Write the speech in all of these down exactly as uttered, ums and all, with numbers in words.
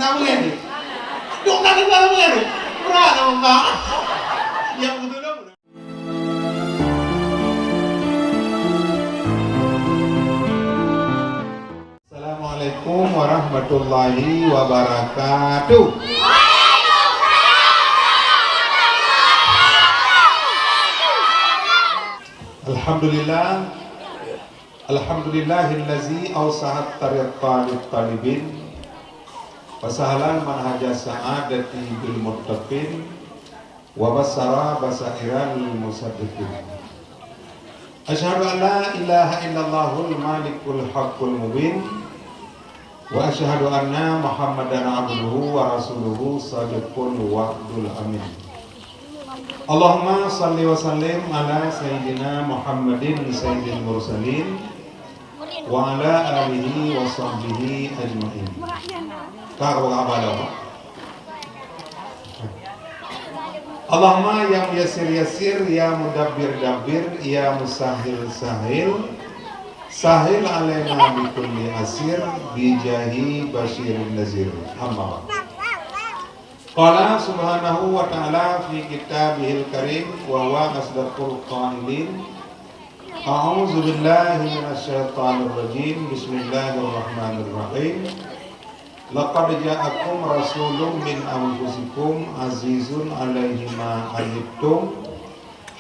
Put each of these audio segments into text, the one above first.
Kamu kan? Dok nak dengar kamu kan? Berat nama kau. Yang betul dong. Assalamualaikum warahmatullahi wabarakatuh. Alhamdulillah. Alhamdulillahillazi awsahat tariqa lit talibin, wa sahalal manhaja sa'adati bil muttaqin, wa basara basairal musaddiqin. Asyhadu an la ilaha illallahul malikul haqqul mubin, wa asyhadu anna Muhammadan abduhu wa rasuluhu sadiqul wa'dul amin. Allahumma salli wa sallim ala sayyidina Muhammadin sayyidil mursalin wa ala alihi wa sahbihi ajmain. Ka, ka, ka, ka, ka. Allahumma ya muyassir yassir, ya mudabbir dabbir, ya musahhil sahhil, sahhil alaina bi kulli asir, bi jahi basyirin nazir. Amma ba'd. Qala subhanahu wa ta'ala fi kitabihil karim wa huwa asdaqul qailin. A'udzu billahi minasy syaithanir rajim. Bismillahirrahmanirrahim. Laqad ja'akum rasulun min anfusikum azizun alaihi ma anittum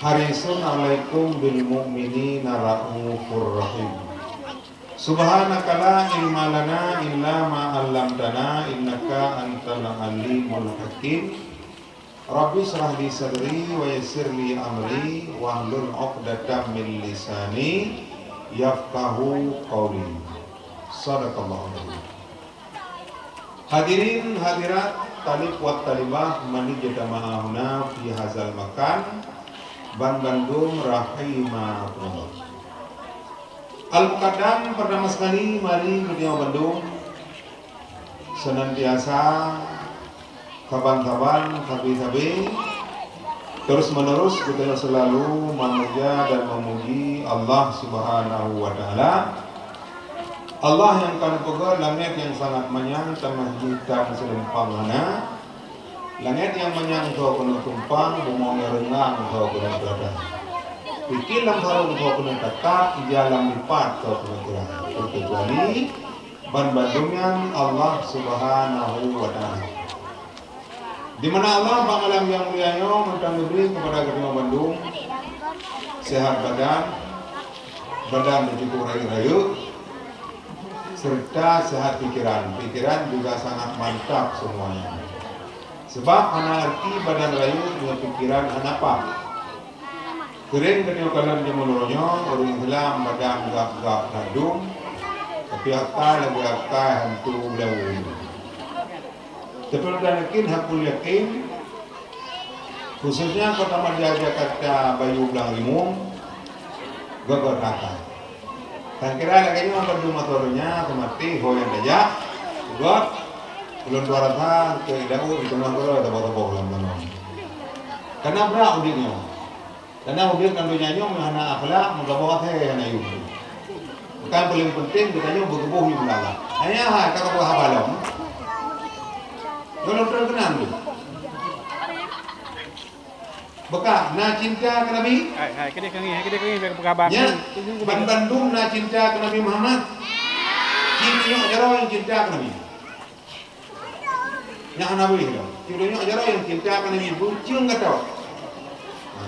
harisun alaikum bil mu'minina raufur rahim. Subhanaka la ilma lana illa ma 'allamtana innaka antal alimul hakim. Rabbi shrah li sadri wa yassir li amri wahlul 'uqdatam min lisani yafqahu qauli. Sadaqallahul azim. Hadirin hadirat, talib wa talibah, man ijtama'a huna fi hazal makan, ban bandum rahimakumullah. Al-Muqaddam, pertama sekali, mari geutanyoe bandum senantiasa saban-saban, sabe-sabe, terus-menerus geutanyoe selalu memuja dan memuji Allah Subhanahu wa Ta'ala. Allah nyang ka neupeugöt langét nyang sangat manyang, teuma hitam seuleumpang hana. Langét nyang manyang soe keuneuk tumpang, bumoe nyang reungang soe keuneuk teuga. Pike lam sarong soe keuneuk tatap, ija lam lipat soe keuneuk tirang. Terkecuali ban bandum nyan Allah Subhanahu wa Ta'ala. Di mana Allah bak malam nyang mulia nyoe mantong geubri keupada geutanyoe bandum sehat badan, badan dan cukup rayeuk-rayeuk, serta sehat pikiran. Pikiran juga sangat mantap semuanya. Sebab hana arti badan rayeuk nyoe pikiran hana pah. Keureun geutanyoe kalon jameun uroe nyoe, ureueng Islam badan gab-gab that dum, tapi akai lagèe akai hantu beulawu. Tapi ulôn yakin, hakul yakin, khususnya Kota Madya Jakarta, Bayu Blang Rimueng, gèt-gèt akai. Tan kira lagèe nyoe bandum masa donya, seumaté ho nyang tajak, gèt, ulôn tuan rasa keu Daud di teungoh keudroe saboh-saboh lam tanoh. Kana brat udép nyoe. Kana udép lam donya nyoe hana akhlak, meugaboh asèe hana yum. Bukan paling penting geutanyoe beugaboh yum lagak. Hanya hai ka kapeugah haba lom. Nyoe lôn treun keunan tu. Beuka na cinta keu Nabi? Hai, hai, keudéh keu ngieng, hai, keudéh keu ngieng, bèk peugah bak. Nyan, ban bandum na cinta keu Nabi Muhammad. Ci tunyok jaroe nyang cinta keu Nabi. Nyan hana boleh dah. Ci tunyok jaroe nyang cinta keu Nabi, bucung gato. Ha.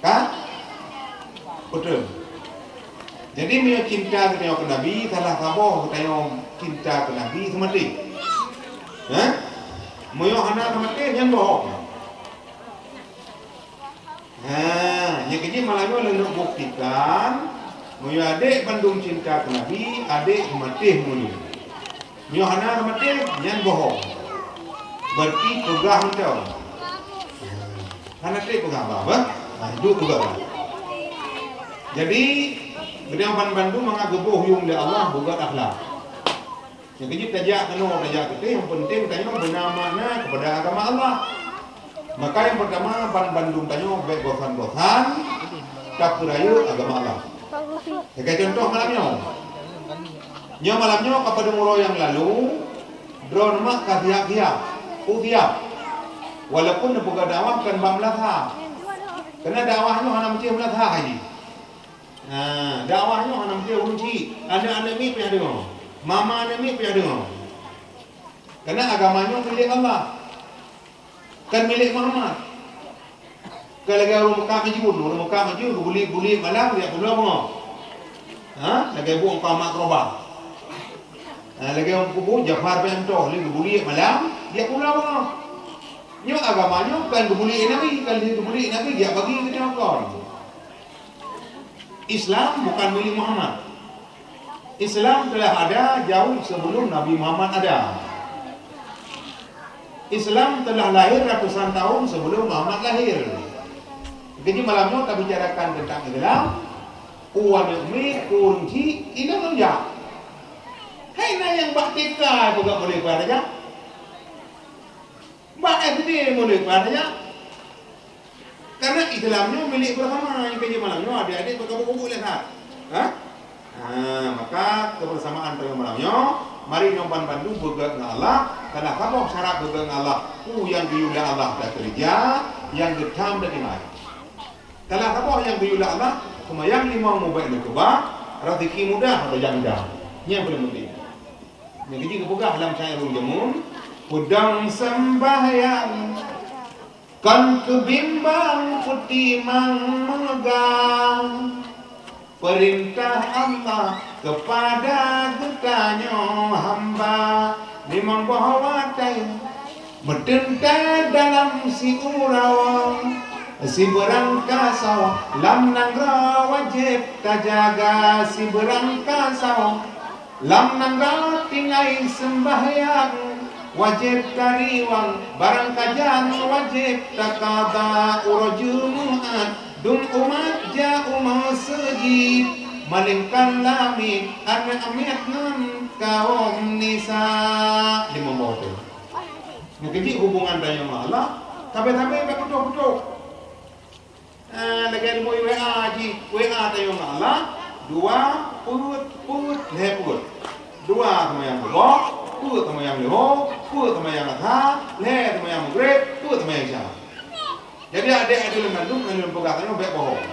Ka? Beutôi. Jadi, meunyoe cinta geutanyoe keu Nabi, salah saboh geutanyoe cinta keu Nabi seumaté. Hah? Meunyoe hana seumaté, nyan bohong. Ha, nyang keujih malam nyoe lôn buktikan, meunyoe adék bandum cinta keu Nabi, adék seumaté meunyoe. Meunyoe hana seumaté, nyan bohong. Berarti peugah mantong. Hana trép peugah haba, bah? Nah, itu peugah. Jadi, geutanyoe ban bandum mangat geuboh yum lé Allah, beugèt akhlak. Nyang keujeuet tajak keunoe, tajak keutéh, nyang penting tanyoe beuna makna kepada agama Allah. Maka nyang pertama, ban bandum tanyoe bèk bosan-bosan tapeurayeuk agama Allah. Lagèe contoh malam nyoe. Nyoe malam nyoe ka padum uroe nyang lalu, Droeneuh mak ka siap-siap, siap. Walaupun neupeugah dakwah kon bak meulasa. Karena dakwah nyoe hana meusti meulasa haji. Ha, dakwah nyoe hana meusti ureueng chik. Aneuk-aneuk miet payah deungoe. Mama aneuk miet payah deungoe. Karena agama nyoe milék Allah. Kon milék Muhammad. Kon lagèe ureueng Mekah Madiun, ureueng Mekah Madiun geubuleuk-buleuk malam, jak peuloh beungoh. Ha? Lagèe buet Muhammad Keroba. Ha, lagèe ureueng kubu Jafar Payam Toh, lé geubuleuk malam, jak peuloh beungoh. Nyoe agama nyoe kon geubuleuk Nabi, kon lé geubuleuk Nabi, jak bagi keu nyoe kon. Islam bukan milik Muhammad. Islam telah ada jauh sebelum Nabi Muhammad ada. Islam telah lahir ratusan tahun sebelum Muhammad lahir. Jadi malam nyoe tabicarakan tentang Islam, u aneuk miet, u ureueng chik, inong ngon jak. Hai na nyang bak T K peugah boleh peugah jak. Bak S D mulai peugah jak. Karena Islam nyoe milik bersama, nyang keu jih malam nyoe adik-adik beukabu-kabu lé that. Ha? Ha, maka kebersamaan tanyoe malam nyoe, mari nyoe ban bandum beugét ngon Allah, karena saboh syarat beugét ngon Allah, peue nyang geuyue lé Allah takeureuja, nyang geutam tatinggai. Karena saboh nyang geuyue lé Allah, seumayang limong mubèk neukeubah, rezeki mudah tajak mudah. Nyan paléng penting. Nyang keujih geupeugah lam syair ureueng jameun, peudong seumbahyang. Kon keubimbang peutimang meugah peurintah Allah keupada geutanyoe hamba. Limong boh watèe meuteuntèe dalam siuroe, sibeurangkasoe lam nanggroe wajéb tajaga sibeurangkasoe. Lam nanggroe tinggai seumbahyang wajéb tariwang, barang kajan wajéb takaba. Uroe Jumat dum umat jak u meuseujid, malingkan lamiet aneuk miet ngon kawöm nisa. Limong boh tu. Nyang keujih hubungan tanyoe ngon Allah, sabe-sabe bèk putôh-putôh. Eh, lagèe rumoh W A jih, W A tanyoe ngon Allah, dua peuet, peuet, lhèe peuet. Dua seumayang suboh, peuet seumayang leuhô, peuet seumayang asha, lhèe seumayang maghrib, peuet seumayang isya. Jadi, adék-adék lôn bandum, ngon lôn peugah tanyoe bèk bohong.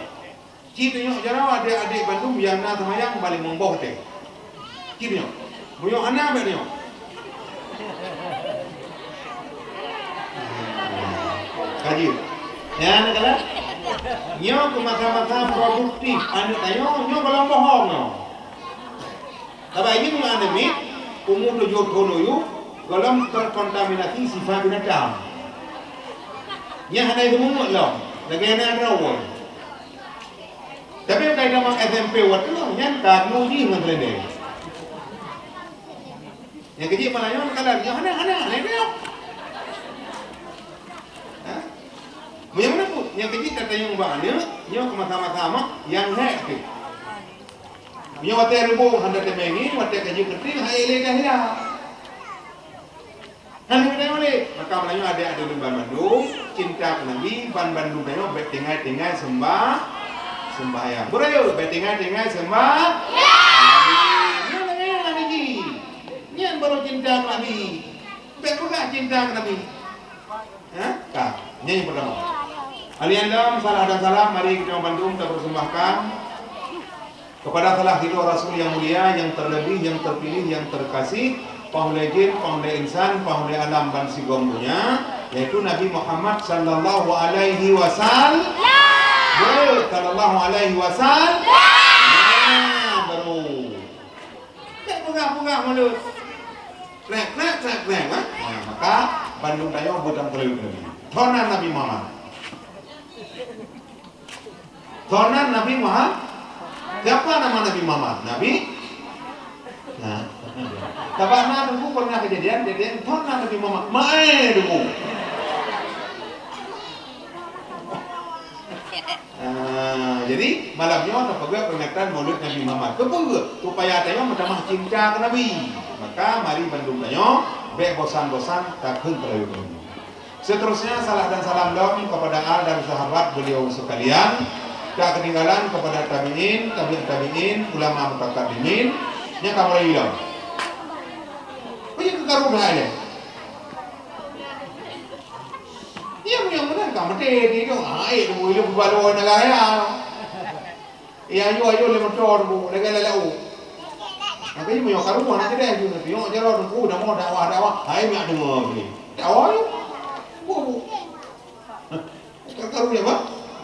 Ci tunyok jaroe adék-adék bandum nyang na seumayang ban limong boh watèe. Ci tunyok. Meunyoe hana, bèk tunyok. Ka jeuet. Nyan, na kalon? Nyoe keu masa-masa produktif aneuk tanyoe, nyoe golom bohong nyoe. Sabab jih meunyoe aneuk miet, umu tujoh thôn u yup, golom terkontaminasi sifat binatang. Nyan hana jimeungeut lom, lagèe na droe. Tapi kai tamong S M P watèe nyan ka geuji ngon keulendeng. Nyang keujih malah nyoe kalon, nyoe hana, hana, hana nyoe. Ha? Meunyoe meunan pun, nyang keujih tatanyong bak aneuk, nyoe keu masa-masa mak nyang hék pih. Meunyoe watèe reubông hana teumèe ngieng, watèe ka jeuet keuting, hai lé dah ya. Hana geutanyoe lé. Maka meunyoe adék-adék lôn ban mandum, cinta keu Nabi, ban bandum tanyoe bèk tinggai-tinggai seumbah-, seumbahyang. Beurayeuk, bèk tinggai-tinggai seumbah-, ya. Nyan lagèe nyan Nabi jih. Nyan baru cinta keu Nabi. Bèk peugah cinta keu Nabi. Ha? Ka. Nyan nyang peurtama. Alèh nyan lom, salam dan salam mari geutanyoe bandum tapersembahkan kepada salah sidroe Rasul nyang mulia, nyang terlebih, nyang terpilih, nyang terkasih, pahlé jin, pahlé insan, pahlé alam ban sigom donya, yaitu Nabi Muhammad sallallahu alaihi wasal-, Ya! Betul, sallallahu alaihi wasal-, Ya! Nah, baru. Bèk peugah-peugah mulut. Krek, krek, krek, krek, ha? Nah, maka bandum tanyoe beutang keu Nabi. Thon nan Nabi Muhammad. Thon nan Nabi Muhammad. Siapa nama Nabi Muhammad? Nabi? Nah. Sabab na teungku pernah kejadian, jadi thon nan Nabi Muhammad. Mai teungku. Ah, jadi malam nyoe tapeugah peringatan Maulid Nabi Muhammad. Keupeue? Supaya tanyoe meutamah cinta keu Nabi. Maka mari bandum tanyoe bèk bosan-bosan takheun peulalu. Seterusnya, salam dan salam lom kepada al dan sahabat beliau sekalian. Tak ketinggalan kepada tabi'in, tabi'ut tabi'in, ulama mutaqaddimin. Nyang ka mulai lom. Oh, iya, Karu hai lé. Iya, meunyoe meunan ka meuté di nyoe, ah, eh, ileumu-ileumu balo na gaya. Iya, ayo, ayo, lé motor bu, lagèe lé lau. Tapi meunyoe karu hana keudeh ju, nyoe jaroe teungku, damoh dakwah-dakwah, hai mak deungoe ni. Dakwah ni. Bu, bu. Karu-karu ya, Pak?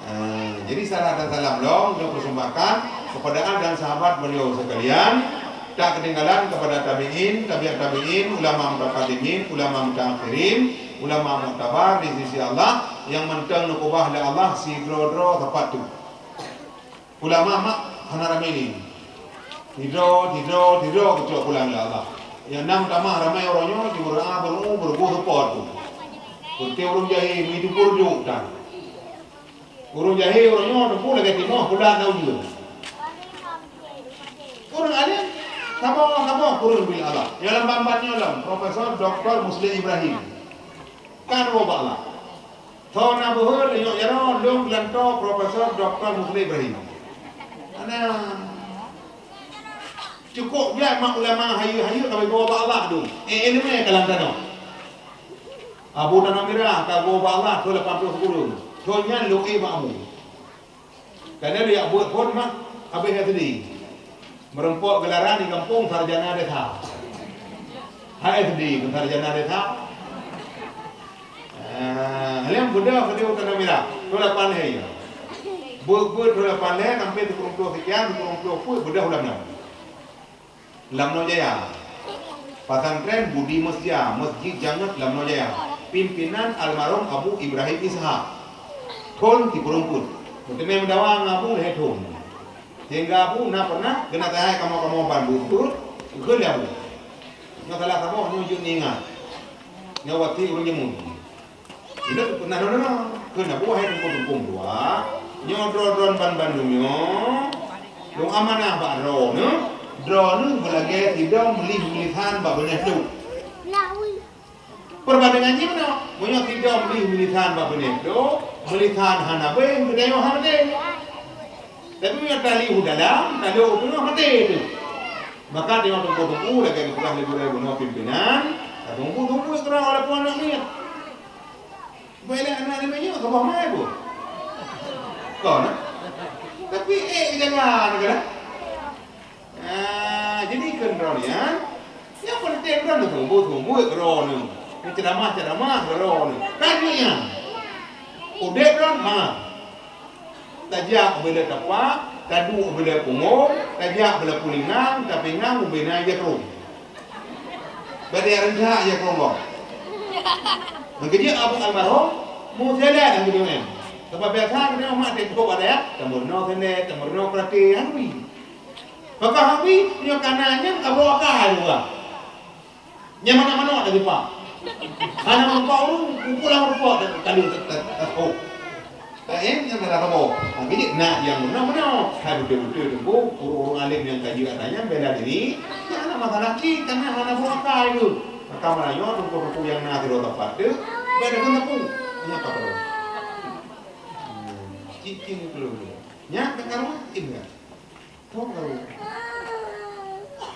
Ah, jadi salam dan salam lôn, lôn persembahkan kepada al dan sahabat beliau sekalian. Tak ketinggalan kepada tabi'in, tabi'at tabi'in, ulama mutaqaddimin, ulama mutaakhirin, ulama muktabar di sisi Allah nyang mantong neukeubah lé Allah sidroe-droe teumpat tu. Ulama mak hana ramé ni. Sidroe, sidroe, sidroe geucok pulang lé Allah. Nyang na meutamah ramé uroe nyoe, jimeureu'ah, beureu'ueng, beureuguh seupôt tu. Seperti ureueng jahé, meuidup ureueng tan. Ureueng jahé uroe nyoe teungku lagèe timoh pulan na ujeuen. Ureueng além, saboh-saboh kureueng bil Allah. Nyang lam ban-ban nyoe lom, Profesor Doktor Muslim Ibrahim. Ka dua bak Allah. Tho na beuhe, lé nyoe jaroe, lôn geulantoe Profesor Doktor Muslim Ibrahim. Ana cukôp jai mak ulama hayeue-hayeue ka geuwoe bak Allah dum. Eh, ileumèe ka lam tanoh. Abu Tanoh Mirah ka geuwoe bak Allah, tho lapan ploh kureueng. Tho nyan lôn éh bak Abu. Kadang dia buet phôn mak, habéh S D. Meureumpok geularan di gampông sarjana desa. Hai S D keu sarjana desa. Ah, lheueh beudôh keudéh u Tanoh Mirah, tho lapan lhèe ya. Beuet-beuet tho lapan lhèe sampai sikureueng ploh sekian, sikureueng ploh peuet beudôh u Lamno. Lamno Jaya. Pesantren Budi Mesja, Mesjid Janget Lamno Jaya. Pimpinan almarhum Abu Ibrahim Ishak. Thon sikureueng peuet. Meuteumé meudawa ngon Abu lhèe thon. Sehingga Abu na pernah geunak teuhai kamoe-kamoe ban beuet-beuet, geukheun lé Abu. Nyoe salah saboh nyoe jeuet neuingat. Nyoe wasiet ureueng jameun. Ilôn peureunah lôn deungoe, kheun Abu hai teungku-teungku dua, nyoe droe droen ban bandum nyoe, lôn amanah bak droeneuh, droeneuh meulagèe sidom lih meulisan bak binéh pluek. Peubandingan jih meunoe, meunyoe sidom lih meulisan bak binéh pluek, meulisan hana beuh, geutanyoe hana maté. Tapi meunyoe tali u dalam, tali u teungoh maté teuh. Maka teungoh teungku-teungku lagèe geupeugah lé gurèe bunoe pimpinan, ka teungku-teungku keudroe walaupun aneuk miet. Bèk lé aneuk-aneuk miet nyoe saboh mai pun. Kon, eh? Tapi, eh, jangan, kan? Ah, jadi keu droeneuh nyan, nyang penting droeneuh seumeubeuet-seumeubeuet droeneuh. Neuceuramah-ceuramah droeneuh. Kan nyan. Udép droeneuh, ha. Tajak ubé lé tapak, taduek ubé lé pungo, tajak ubé lé pulingan, tapingang ubé na jakrong. Bèk tajak reunjak jakrong gob. Nyang keujeuet Abu almarhum, meuseulét nyang keudua nyan. Sabab biasa keudua mak teuh peugot bak dayah, tameurunoe seulét, tameurunoe keuraté, han ui. Maka han ui, nyoe kana nyan ka beuakai dua. Nyang manok-manok dah dipak. Hana meurumpok ureueng, pukul lah meurumpok dan kali tersebut. Eh, nyang dah kamoe. Tapi nak nyang meunoe-meunoe. Hai beutôi-beutôi teungku, ureueng-ureueng alim nyang ka jeuet ata nyan bela diri, nyan hana masalah cit, karena hana beuakai tu. Maka meunyoe teungku-teungku nyang na sidroe teumpat tu, bèk takheun teungku. Nyan ka perlu. Hmm, cit-cit perlu. Nyan ka karu, cit nyan. Thon karu.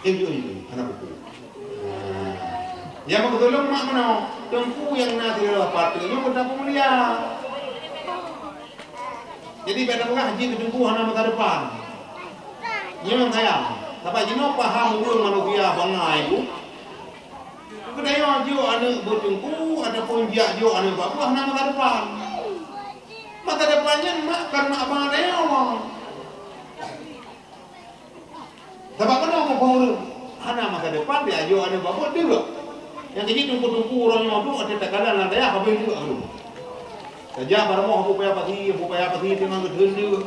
Eh, yo, yo, hana buku. Nah. Nyang meukeutulông mak meunoe, teungku nyang na sidroe pateuh nyoe beutapeumulia. Jadi, bèk tapeugah jih keu teungku hana masa depan. Nyoe nyang sayang. Sabab jinoe paham ureueng manusia bangai tu. Geutanyoe jok aneuk beuteungku ataupun jak jok aneuk bak beuh hana masa depan. Masa depan nyan mak kon mak ba tanyoe. Sabab meunoe muphom ureueng, hana masa depan, di ajoe aneuk babah deuk. Nyang keuji teungku-teungku uroe nyoe duek ateueh takalan lam dayah, habéh deuk ureueng. Tajak bak rumoh Abu Paya Pasi, Abu Paya Pasi teungoh geutheun deuk.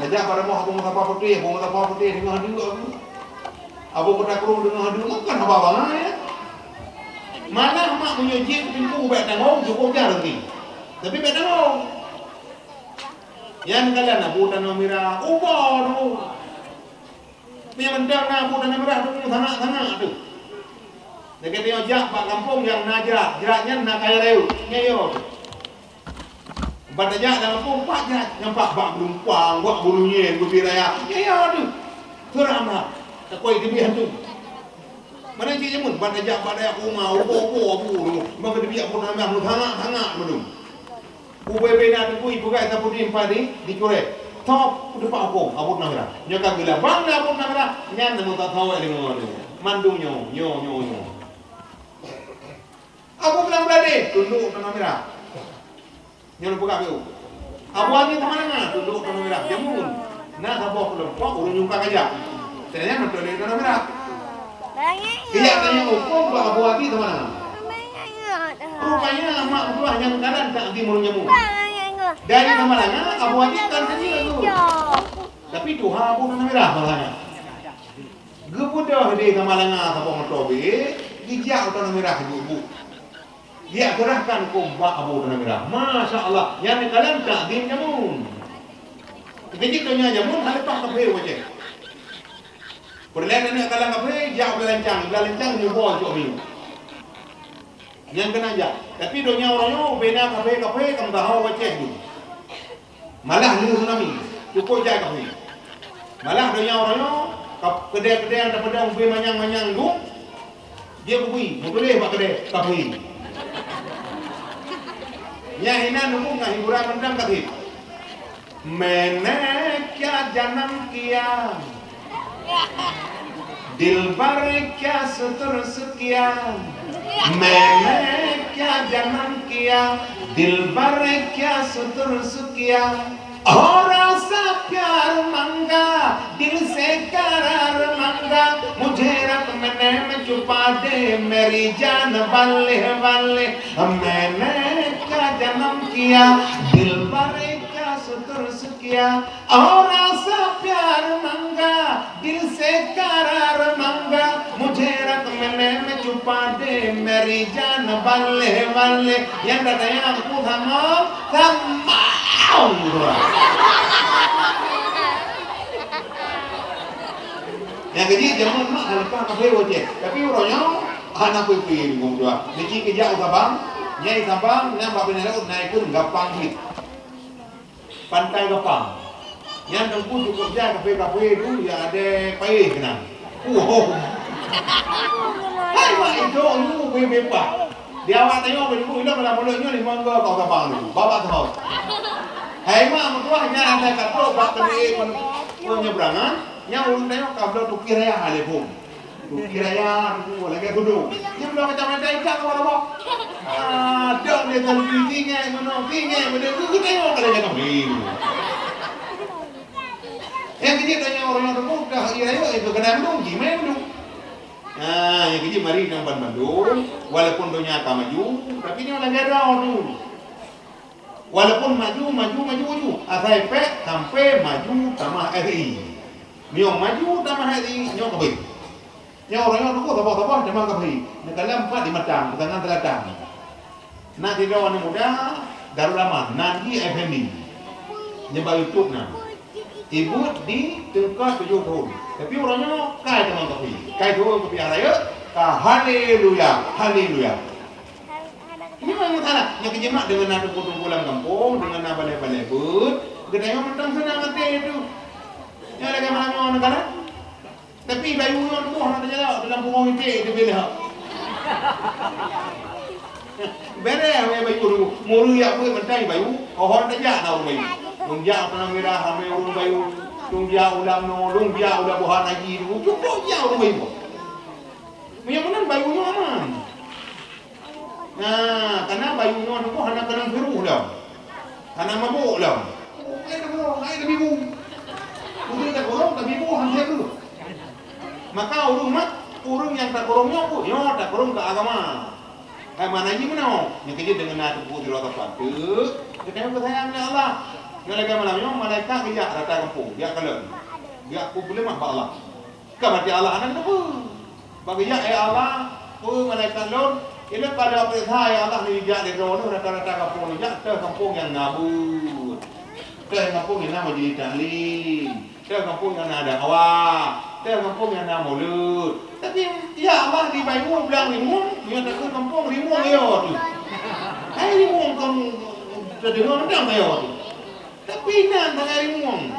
Tajak bak rumoh Abu Mustafa Putéh, Abu Mustafa Putéh teungoh deuk Abu. Abu Kota Krueng teungoh deuk, kon haba bangai, ya. Malah mak meunyoe jeuet teungku bèk tanggong, cukup jareueng. Tapi bèk tanggong. Nyan kalon Abu Tanoh Mirah, uba tu. Meunyoe mantong na Abu Tanoh Mirah tu, sangat-sangat tu. Lagèe tanyoe jak bak gampông nyang na jrat, jrat nyan na kayèe rayeuk, nyan yo tu. Ban tajak lam gampông, pat jrat, nyang pat bak geulumpang, bak bulu nyen, bubé raya, nyan yo tu. Seram that. Takot jiteubiet hantu. Mana cit jameun, ban tajak bak dayah Uma, ubo-ubo abu tu, maka dibiak pun hana meuhangat-hangat meudum. Ubé bina teupui peugah Saifuddin Padi dicurek. Top teupah huköm Abu Tanah Mirah. Nyoe ka geulabang lé Abu Tanah Mirah, nyan teuma tak tawai deungoe. Mandum nyoe, nyoe, nyoe, nyoe. Abu Bilang Beuladeh tunduk Tanah Mirah. Nyoe lôn peugah beu. Abu Adi Samalanga tunduk Tanah Mirah. Jameun na saboh keulompok ureueng nyungka gajah. Teunyata meutuléh Tanah Mirah. Ijak tanyong huköm bak Abu Adi Samalanga. Rupanya mak meutuah nyang kalon takzim ureueng jameun. Dari Samalanga, Abu Adi kan tadi tu. Tapi tuha Abu Tanah Mirah Samalanga. Geubeudôh di Samalanga saboh moto bèe, geujak u Tanah Mirah ibu-ibu. Geujak seurahkan huköm bak Abu Tanah Mirah. Masya Allah, nyan kalon takzim jameun. Keujeuet donya jameun hana leupah kafé u Aceh. Peureulèe aneuk kalon kafé, jak u Beulah Lancang, Beulah Lancang nyoe boh cok minyeuk. Nyang keunan jak. Tapi donya uroe nyoe, ubé na kafé-kafé ka meusaho u Aceh nyoe. Malah lheueh tsunami, cukôp jai kafé. Malah donya uroe nyoe, ka-, keudè-keudè nyang tapeudong ubé manyang-manyang dum, jeuet beubri, meutuléh bak keudè, kafé. Nyan inan nyoe ngon hiburan mantong kafé. मैंने क्या जन्म किया, दिलबर क्या सुतुर्स किया, मैंने क्या जन्म किया, दिलबर क्या सुतुर्स किया, थोड़ा सा प्यार मांगा, दिल से करार मांगा, मुझे रख मैंने में छुपा दे, मेरी जान बल्ले बल्ले, मैंने क्या जन्म किया, दिलबर क्या सुतुर्स किया, थोड़ा सा प्यार मांगा, दिल से करार मांगा, मुझे रख मैंने में छुपा दे, मेरी जान बल्ले बल्ले. Nyang gata nyang aku sama, sama. Nyang keujeuet jameun mak ka leupah kafé u Aceh. Tapi uroe nyoe hana peue-peue ngon dua. Niki keujak u Sabang, nyang Sabang nyang bak binéh laôt na ikheun Gapang Bit. Pantai Gapang. Nyan teungku cukôp jai kafé-kafé tu, ya ada paéh keunan. Wow. Hai mak itu lu bebe pak. Di awak tengok bebe ilok dalam mulut nyoe limong go kau Gapang tu. Babak tu. Hai mak meutuah nyan ada katok bak keuneuk penyeberangan. Nyang ulôn tengok ka bloe Tuki Raya le phon. Tuki Raya tu lagèe gunong. Dia bloe macam ada ikan tu apa? Ah, dong dia dalam tinggi, tinggi, mana tinggi, mana tu kita yang ada yang kami. Yang kecil tanya orang yang tu dah iya raya itu kena mendung, gimana mendung? Ah, yang kecil mari nang ban bandung, walaupun donya ka maju, tapi dia lagèe ada tu. Walaupun maju, maju, maju, maju. Asai pèk sampai maju tamah R I. Nyoe maju tamah R I, nyoe keubeue. Nyoe uroe nyoe teuka saboh-saboh tamah keubeue. Neukalon pat di Matang, Peusanggan Selatan. Na sidroe aneuk muda, Darul Aman, nan jih Effendi. Nyoe bak YouTube na. Ibuet di teungku tujoh thôn. Tapi uroe nyoe kai tamah keubeue. Kai thôn keubeue raya, ka haleluya, haleluya. Nyoe nyang salah. Nyang keujimat deungon na teungku-teungku lam gampông, deungon na balèe-balèe beuet, geutanyoe mantong seunang até tu. Nyoe lagèe meunan nyoe neukalon. Tapi bayu nyoe tuboh hana teujalok, dalam pungo iték teubiléh. Bèrèh wèh bayu tu. Meureuyak beuet mantong bayu, oh hana tajak na ureueng bayu. Lôn jak u Tanah Mirah ramé ureueng bayu. Lôn jak u lam nyoe, lôn jak u Labuhan Haji tu. Cukôp jak ureueng bayu. Meunyoe meunan bayu nyoe aman. Nah, karena bayu nyoe teungku hana keunong virus lom. Hana mabök lom. Hai takorong, hai tabibu. Udeb takorong, tabibu, han sép deuh. Maka ureueng mat, ureueng nyang takorong nyoe peue? Nyoe takorong keu agama. Hai mana jih meunoe? Nyang keujeuet deungon na teungku sidroe sapat. Teuk, geutanyoe geusayang lé Allah. Nyoe lagèe malam nyoe malaikat geujak rata gampông, geujak kalon. Geujak peubeuleumah bak Allah. Ka maté Allah hana geuteupeue. Bak geujak, "Ya Allah, peue malaikat lôn, ilôn ka lôn peuriksa, ya Allah, neujak lé droeneuh rata-rata gampông neujak, toh gampông nyang na beuet, toh gampông nyang na majelis taklim, toh gampông nyang na dakwah, toh gampông nyang na mulod. Tapi, ya Allah, di Bayu blang rimueng, nyoe takheun gampông rimueng yo tu. Hai rimueng kon teudeungoe mantong yo tu. Tapi nan sagai rimueng."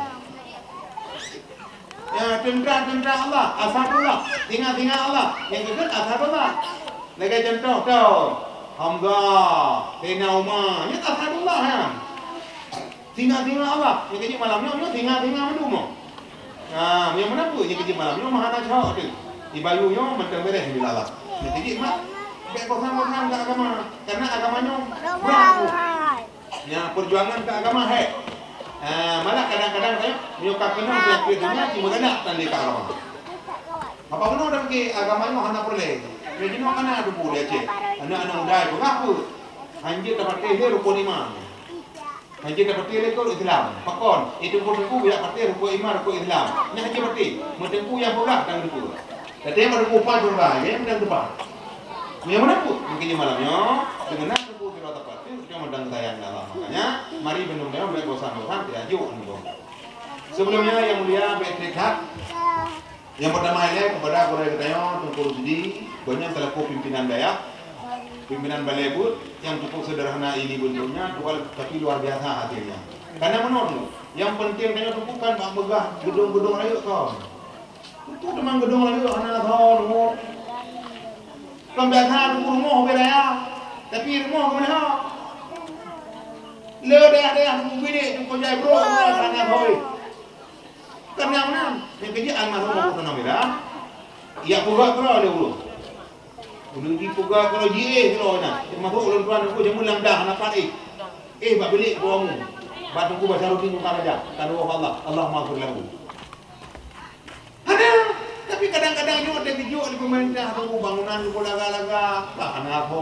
Teuntra-teuntra Allah, asadullah, singa-singa Allah, nyang keudeuh asadullah. Lagèe cuntoh tho, Hamzah, Saidina Umar, nyan asadullah nyan. Singa-singa Allah, nyang keujeuet malam nyoe, nyoe singa-singa mandum. Ha, nyang meunan peue nyang keujeuet malam nyoe, meuhana cok teuh. Di Bayu nyoe mantong beureh bila Allah. Nyang keujeuet mak, bèk bosan-bosan keu agama, karena agama nyoe brah. Ya, perjuangan keu agama hai. Ha, malah kadang-kadang saya, meunyoe ka keunong penyakit dunia, cuma galak tanda keu agama. Apa keunoe dak ke agama nyoe hana peureulèe. Meunyoe jinoe kana teupeu di Aceh. Aneuk-aneuk muda itu ngaku. Hanjeuet tapatéh lé rukun iman. Hanjeuet tapatéh lé rukun Islam. Pakon, itu pun teungku jak patéh rukun iman, rukun Islam. Nyan hanjeuet patéh. Meuteungku nyang peugah dan teungku. Tapi yang baru kupat juga, ya, yang tepat. Yang mana pun, mungkin di malam nyoe, sebenarnya Teungku sidroe teupeu teuh, teuh meudang sayang Allah. Makanya, mari meunyoe bèk bosan-bosan, tajuk nibak. Sebelumnya, yang mulia, bèk trép that. Yang pertama, ilèe kepada gurèe geutanyoe, Teungku Rusdi, gobnyan selaku pimpinan dayah, pimpinan balè buet, yang cukup sederhana ini bentuknya, luar, tapi luar biasa hasilnya. Karena menurut, yang penting tanyoe Teungku kan bak peugah gedong-gedong rayeuk kon. Itu teuma gedong lagèe hana thon, rumoh. Kon biasa rumoh beda ya. Tapi rumoh kemana? Le dayah-dayah bilik tu kau jai bro, hana thon. Karena mana? Yang kerja almarhum aku sana beda. Ya, buat bro dia dulu. Ulôn jipeugah keunoe jiéh keunoe na. Teumasok ulôn tuan aku jameun lam dah na pat éh. Éh bak bilék keu kamu. Bak Teungku Basaruddin Muka Raja. Ka doa Allah. Allahumma ighfir lahu. Ada. Tapi kadang-kadang nyoe ada geujok di pemerintah tu bangunan tu laga-laga. Bah, hana apa.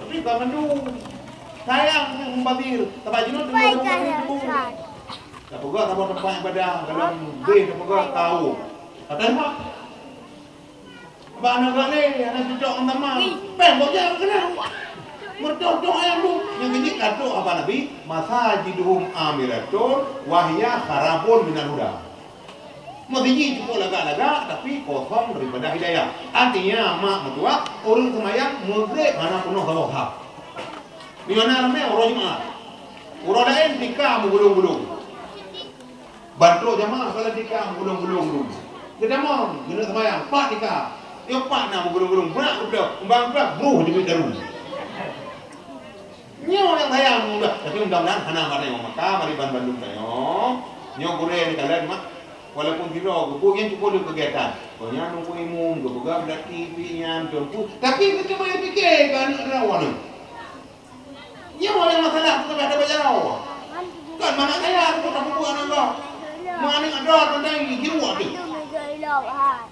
Tapi bukan mandum. Sayang tu mubazir. Tabajunut tu mubazir tu. Tapeugah saboh teumpat ibadah dalam beh tapeugah tahu. Kata mak. Bak aneuk geuh lé, aneuk cucok ngon tamah. Péng bojang keunan. Meutoh-toh ayam tu. Nyang keujiek ka trok haba Nabi, "Masajiduhum amiratun wa hiya kharabun minal huda." Meuseujid cukup lagak-lagak, tapi kosong daripada hidayah. Artinya, mak meutuah, ureueng seumayang meugréb hana peunoh saboh saf. Meunyoe na ramé uroe Jumat. Uroe laén tika meugulong-gulong. Ban trok jamaah salat tika meugulong-gulong dum. Geutamong, geuneuk seumayang, pat tika. Yoh pat na meugulong-gulong, brat geubloe, umbang brat, bruh jeuet daru. Nyoe nyang sayang mudah, tapi mudah-mudahan hana maté ngon mata, mari ban bandum tanyoe. Nyoe gurèe neukalon mak, walaupun sidroe geupeue nyan cukup lé kegiatan. Oh nyan nunggu imum, geupeugah beulat T V nyan, teungku. Tapi keu teuma pike keu aneuk droe nyoe. Nyoe nyang masalah tu keubiasaan bak jaroe. Kan mangat kaya tu kota pupuk aneuk droe. Meu aneuk droe teuntang jiwak tu.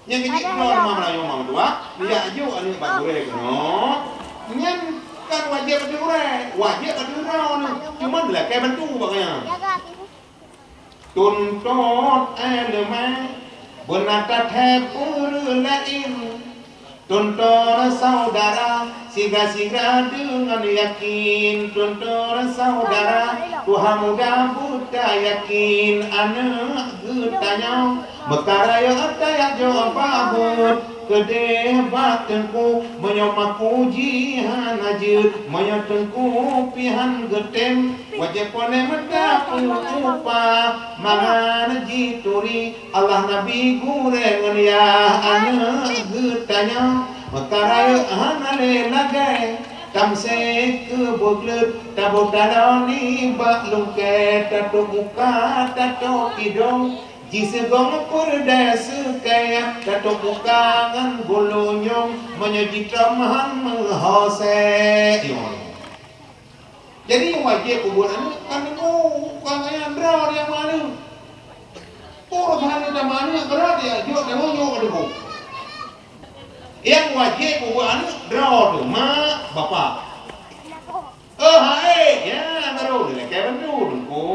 Nyang keujiek droe ma meulayeue ma meutuah, jak juk aneuk bak gurèe keunoe. Nyan kan wajéb bak gurèe, wajéb bak droe nyoe. Cuma lakèe bantu bak nyan. Tuntot ileumèe beuna tathèe peureulee laén. Tuntot saudara sigra-sigra deungon yakin. Tuntot saudara tuha muda beutayakin. Aneuk geutanyoe meukarayot tajak jok bak buet. Keudeh bak teungku meunyoe maku jih hana jeuet. Meunyoe teungku pih han geutem wajéb pone meuta peuupah mangat jituri. Allah Nabi gurèe ngon yah aneuk geutanyoe, meukarayot hana lé lagèe. Tamsé keu beugleuet, taboh taloe nibak lungkèe, tatôp muka, tatôp idông, jiseugong peurdèe seukèe, tatôp muka ngon bulunyong, meunyoe jitrom han meuhosé. Jadi, wajéb peubuet aneuk kan teungku, bukan gaya droe dia meuaneuk. Ureueng hana tameuaneuk, droe dia jok deungon jok deungon. Nyang wajéb peubuet aneuk droe tu, mak, bapak. Oh, hai, ya, baru dilakèe bantu, teungku.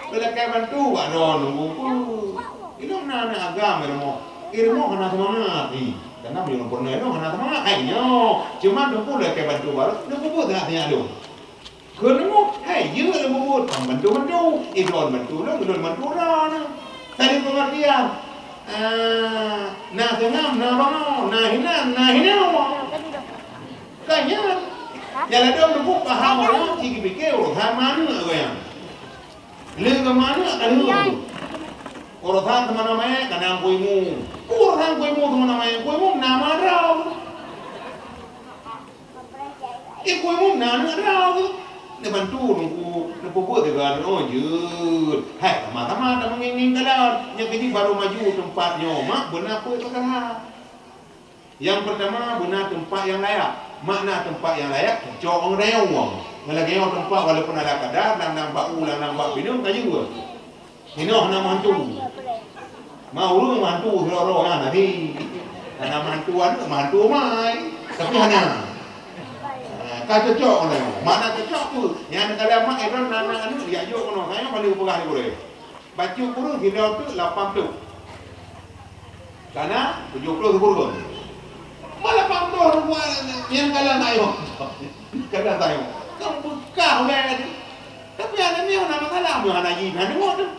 Dilakèe bantu, bak droe, teungku. Ilong na aneuk agam, ilong. Ilong hana seumangat, ih. Karena meunyoe peureunah ilong hana seumangat, hai nyoe. Cuma teungku lakèe bantu baru, teungku pun sangat-sangat lôn. Keu leumo, hai jeuet leumo buet, bantu-bantu. Idon bantu lôn, lôn bantu droeneuh. Saling pengertian. Ah, na seungab, na bangoe, na hinan, na hinoe. Kan nyan. Nyang ladôm teungku paham orang, ci geupike urusan maneuek geuh nyan. Lé keu maneuek ka lheueh. Urosan teumanoe manyét ka na Teungku Imum. Urosan Teungku Imum teumanoe manyét, Teungku Imum na meunan droe. Teungku Imum na aneuk droe. Neubantu Teungku, neupeubuet sigoe aneuk jeuet. Hai, sama-sama tameungieng-ngieng kalon. Nyang keujih barô maju teumpat nyoe, mak beuna peue peukara. Nyang peurtama, beuna teumpat nyang layak. Makna teumpat nyang layak, cocok ngon rayeuk. Ngon lagèe nyoe teumpat, walaupun ada kadar, lang-lang bak u, lang-lang bak pineung, ka jeuet. Inoe hana meuhantu. Ma ureueng meuhantu sidroe-droe nyan, tapi hana meuhantu aneuk, meuhantu umai. Tapi hana. Ah, ka cocok ngon rayeuk. Makna cocok peue? Nyan kadang mak Imran na aneuk, jak jok keunoe. Kayang paling peugah di gurèe. Bacut kureueng sidroe teuk lapan ploh. Kana tujoh ploh sikureueng. Malah lapan ploh rupa nyang kala sayok. Kala sayok. Kan beukah ulèe tadi. Tapi aneuk nyoe na masalah, meu hana jih, hana deungoe teuh.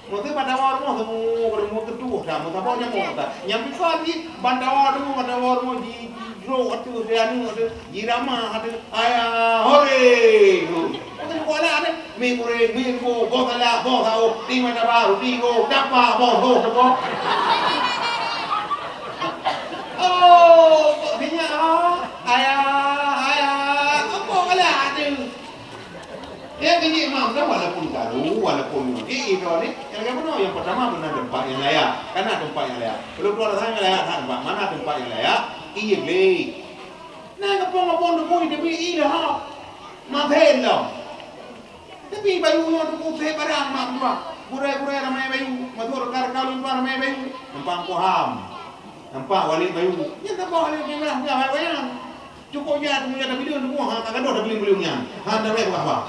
Meusé ban tawa rumoh, rumoh, rumoh teutuh dah, meusaboh nyang muah dah. Nyang pih ka jih ban tawa rumoh, ban tawa rumoh ji, jijrok ateueh, di aneuk ateueh. Irama ada ayah hore. Betul sekolah ada. Mi kuring, mi ku, boh salah, boh salah, di mata baru, di go, dapat, boh, boh, boh. Oh, kok sinyak, ah? Ayah, ayah, kok boh salah ada? Ya, kejik mam dah, walaupun karu, walaupun nyoe. Eh, itu ni, yang kedua, yang pertama benar tempat yang layak. Karena tempat yang layak. Kalau keluar sana yang layak, tak tempat mana tempat yang layak? Iya, glé. Na geupông-geupông teupui, tapi i leuhop. Maté lom. Tapi bayu nyoe teupeu sép barang mak meutuah. Gurèe-gurèe ramé bayu. Meutuah reuka-reuka lôn tuan ramé bayu. Nampak Uncle Ham. Nampak Walid bayu. Nyan saboh lé peurah peugah bayan. Cukôp jak teumpat tabileuen teupeu, ha, ka gadoh tabileuen-bileuen nyan. Ha, dah baik peugah bah.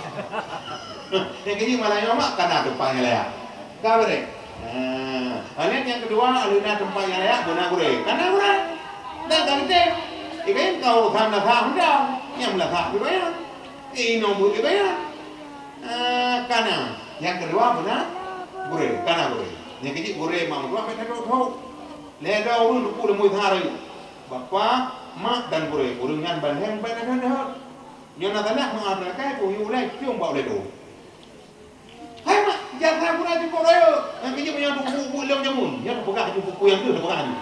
Nyang keujih malam nyoe mak kana teumpat nyang layak. Ka beureh. Nah, laén nyang keudua, aleuh na teumpat nyang layak, beuna gurèe. Kana gurèe. Dan ka geutem. Iban ka urosan meulasak meudang. Nyang meulasak gurèe. Eh, inoe buet iban. Ah, kana. Nyang keudua beuna gurèe. Kana gurèe. Nyang keujih gurèe mak meutuah bèk tadok-dok. Lhèe droe ureueng teupeu lam muhara. Bapak, mak dan gurèe. Ureueng nyan ban lhèe bèk tadok-dok. Nyoe na salah meu'ah teunakai, kuyue ulèe ciông bak ulèe droe. Hai mak, jak na guna jukuk rayeuk. Nyang keujeuet meunyoe buku-buku lôn jameun, nyan peugah ju buku nyang deuh, peugah ju.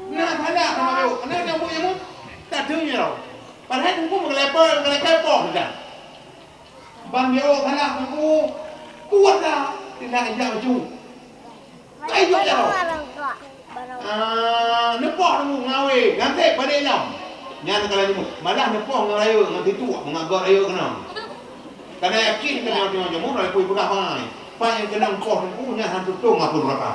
Na salah sama rayeuk, na nyang buet jameun, tak deuh nyoe. Padahai buku meukeulai po, meukeulai po dah. Ban jaweueb salah buku, kuat dah, tidak ijak bacut. Kai jok jaroe. Ah, neupoh nunggu ngawé, nganté padé lom. Nyan ka laju, malah neupoh ngon rayeuk, ngon situek, meungagot rayeuk keunoe. Kana yakin keunoe jameun, rayeuk peue peugah bangai. Pat nyang keunong poh nunggu, nyan han tutong apui neuraka.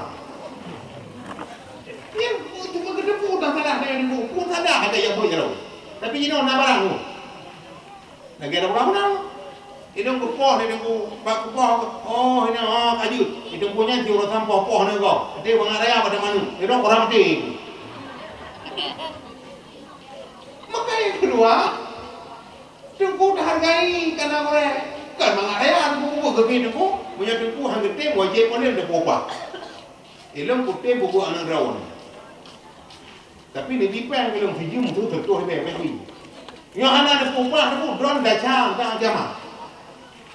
Nyan, cuma geuteupeue dah salah, dah nunggu, pun salah, ada nyang buet jaroe. Tapi jinoe na barang tu. Lagèe ada ureueng menang. Idong geupoh, idong gu-, bak geupoh, oh, ini, oh, ka jeuet. Idong gu nyan jiurosan poh-poh ni ko. Até bangat raya pada manu. Idong orang mati. Maka yang kedua, teungku tahargai kana gurèe. Kan bangat raya teungku bubuh geubi teungku. Meunyoe teungku han geutem, wajéb ulôn teupeu upah. Ilôn kutem bubuh aneuk droe. Tapi neujipèng ilôn sijeuem tu teutoh ibèe pih. Nyoe hana neupeu upah, neupeu droe desya, tak agama.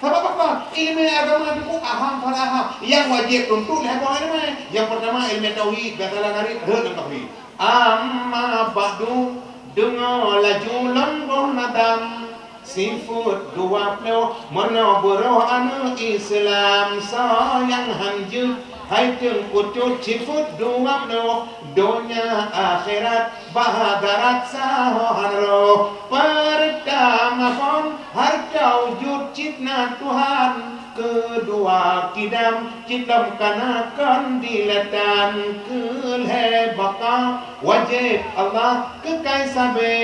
Sabab apa? Ileumèe agama tu aham fal aham. Nyang wajéb tuntut lé boh ileumèe. Nyang peurtama ileumèe tauhid, biasalah narit rhot lam tauhid. Amma ba'du, deungoe laju lôn boh nadam. Sifeuet dua ploh, meunoe beuroh aneuk Islam, soe nyang han jeuet, hai teungku cut sifeuet dua ploh, donya akhirat, bah darat sahoe han roh. Peurtama phon, hareuta jeuet cit na Tuhan, keudua kidam cit lom kana kon dilèe tan, keulhèe baka wajéb Allah keukai sabé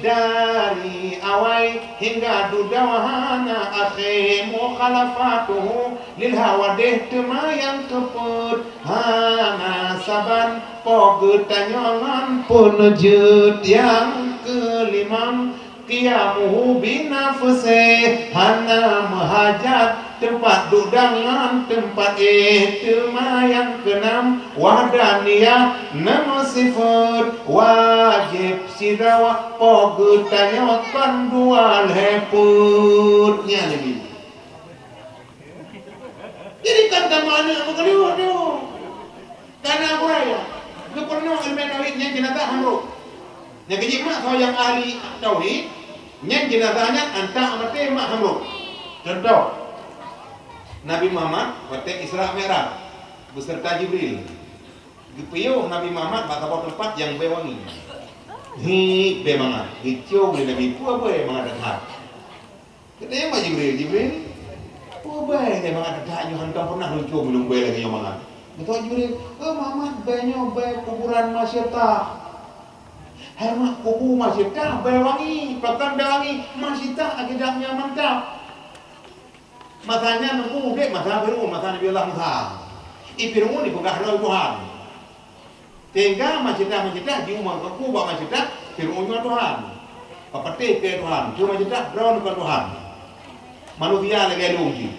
dari awai hingga dudoe hana akhé, mukhalafatuhu lil hawadih teuma nyang keupeuet hana saban po geutanyoe ngon peuneujeuet. Nyang keulimong, qiyamuhu binafsih, hana meuhajat teumpat duek dan ngon teumpat éh. Teuma nyang keunam, wahdaniyah, na meusifeuet wajéb sidroe po geutanyoe kon dua lhèe peuet. Nyan lagèe. Jadi kan kamu aneuk meukeuleuh tu. Kana guraya. Geupeureunoe ileumèe tauhid nyan jeunazah han rhot. Nyang keujeuet mak soe nyang ahli tauhid, nyan jeunazah nyan antak maté mak han rhot. Contoh, Nabi Muhammad watèe Isra Mi'raj beserta Jibril. Geupiôh Nabi Muhammad bak saboh teumpat nyang bèe wangi. Hi, bèe mangat. Geucium lé Nabi, peue bèe mangat that. Geutanyong bak Jibril, "Jibril, peue bèe lé mangat that nyoe hántom pernah lôn cium lôn bèe lagèe nyoe mangat?" Geutanyong Jibril, "Oh Muhammad, bèe nyoe bèe kuburan Masyidah." "Hai mak, kubu Masyidah bèe wangi, pakon bèe wangi? Masyidah akidah nyang mantap." Masa nyan Teungku udép masa Fir'aun, masa Nabi Allah Musa. I Fir'aun ipeugah droe Tuhan. Sehingga Masyidah-Masyidah jiumat kaku bak Masyidah, Fir'aun nyoe Tuhan. Papatéh keu Tuhan, keu Masyidah droe kon Tuhan. Manusia lagèe lôn jih.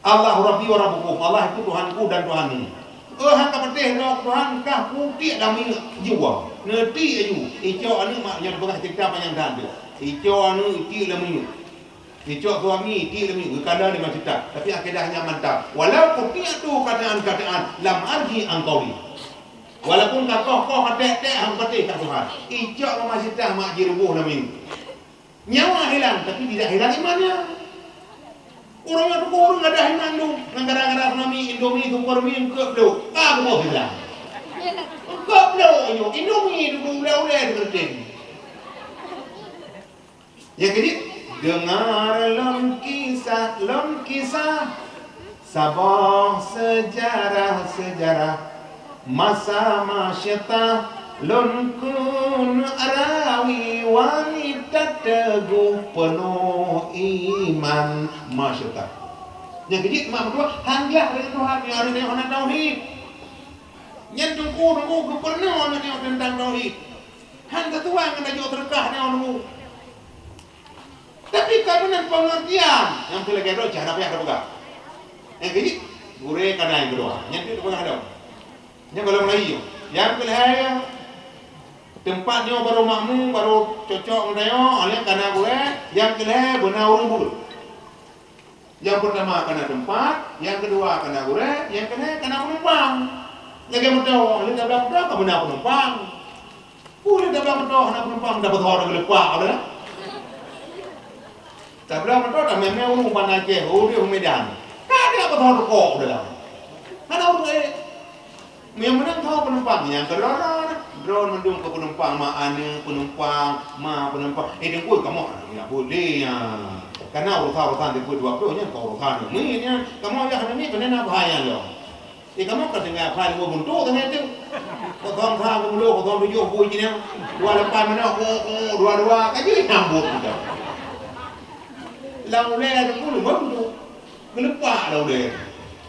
"Allahu Rabbi wa Rabbukum," Allah itu Tuhanku dan Tuhanmu. Oh, han ka patéh droe Tuhan, kah kutiek lam minyeuk jiwoe. Neutiek aju, icok aneuk mak nyan peugah cerita panyang that tu. Icok aneuk itiek lam minyeuk. Icok suami, itiek lam minyeuk, geukana lé Masyidah. Tapi akidah nyan mantap. Walaupun tiek tu kataan-kataan, lam arji angkawi. Walaupun ka koh-koh ka tek-tek, han patéh ka Tuhan. Icok lam Masyidah mak jiruboh lam minyeuk. Nyawa hilang, tapi tidak hilang imannya. Ureueng nyang tuku ureueng ada iman tu, ngon gara-gara tsunami, Indomie, Super Mie, eungkôt bloe. Ah, geuboh hilang. Eungkôt bloe, Indomie, tu ulèe-ulèe tu geutem. Nyang keujeuet, deungar lôn kisah, lôn kisah saboh seujarah-seujarah masa Masyidah, lôn kheun rawi wanita teugoh peunoh iman Masyidah. Nyang keujeuet mak meutuah han gleh lé Tuhan nyang aneuk nyoe hana tauhid. Nyan teungku-teungku geupeureunoe aneuk nyoe teuntang tauhid. Han teutuan ngon tajok seudeukah nyoe teungku. Tapi ka meunan pengertian nyang keu lagèe droe cah na payah tapeugah. Nyang keujeuet gurèe kana nyang keudua, nyan pih tapeugah lom. Nyan gohlom lagèe nyoe. Nyang keu lhèe, teumpat nyoe barô makmu, barô cocok ngon tanyoe, nyan kana gurèe, nyang keu lhèe beuna ureueng buet. Nyang peurtama kana teumpat, nyang keudua kana gurèe, nyang keulhèe kana peunumpang. Lagèe moto, lheueh tablang moto ka beuna peunumpang. Peue lheueh tablang moto hana peunumpang, tablang moto geuleupah, beutôi? Tablang moto tamè-mè ureueng Banda Aceh, ureueng Medan. Ka ada moto rukok dalam. Hana ureueng, eh. Nyang meunan tho peunumpang, nyang keudroe-droe, droe mandum keu peunumpang, ma aneuk peunumpang, ma peunumpang. Eh, Teungku, kamoe hana boleh nyan. Kana urosan-urosan Teungku dua ploh nyan, kon urosan miet nyan. Kamoe yah hana miet, keunan na bahaya lom. Eh, kamoe ka tinggai bahaya lom buntu teuma tu. Kosong sa peuet ploh, kosong tujoh pui cit nyan. Dua lapan mana, oh, oh, dua dua, ka jeuet nyambut kita. Lam ulèe Teungku lom buntu. Geuleupah dah ulèe.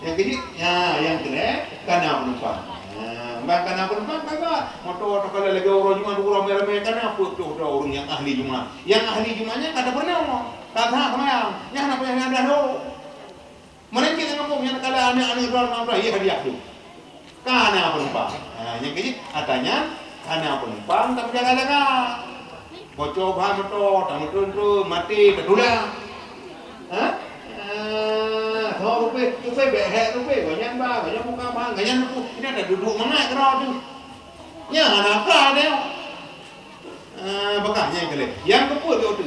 Nyang keujeuet, nya, nyang keulhèe, kana peunumpang. Nya, ban kana peunumpang, ka, ka. Moto takalon lagèe uroe Jumat, uroe ramè-ramè, kana peuet ploh droe ureueng nyang ahli Jumat. Nyang ahli Jumat nyan ka tapeurunoe, ka that seumayang. Nyan hana payah nyan dah lom. Meunan cit ngon muphom, nyan kala aneuk-aneuk droe lam, yeh hadiah tu. Kana peunumpang. Ha, nyang keujeuet, ata nyan kana peunumpang, tameujaga-jaga. Bocor ban moto, tameutreun-treun, maté, tatulak. Ha? Ah, tho rupèe, rupèe bèk hèk rupèe, gobnyan ba, gobnyan buka ban, gobnyan rupèe, nyan taduek-duek mangat keudroe tu. Nyan hana atra teuh. Ah, beukah nyang keu lhèe. Nyang keupeuet,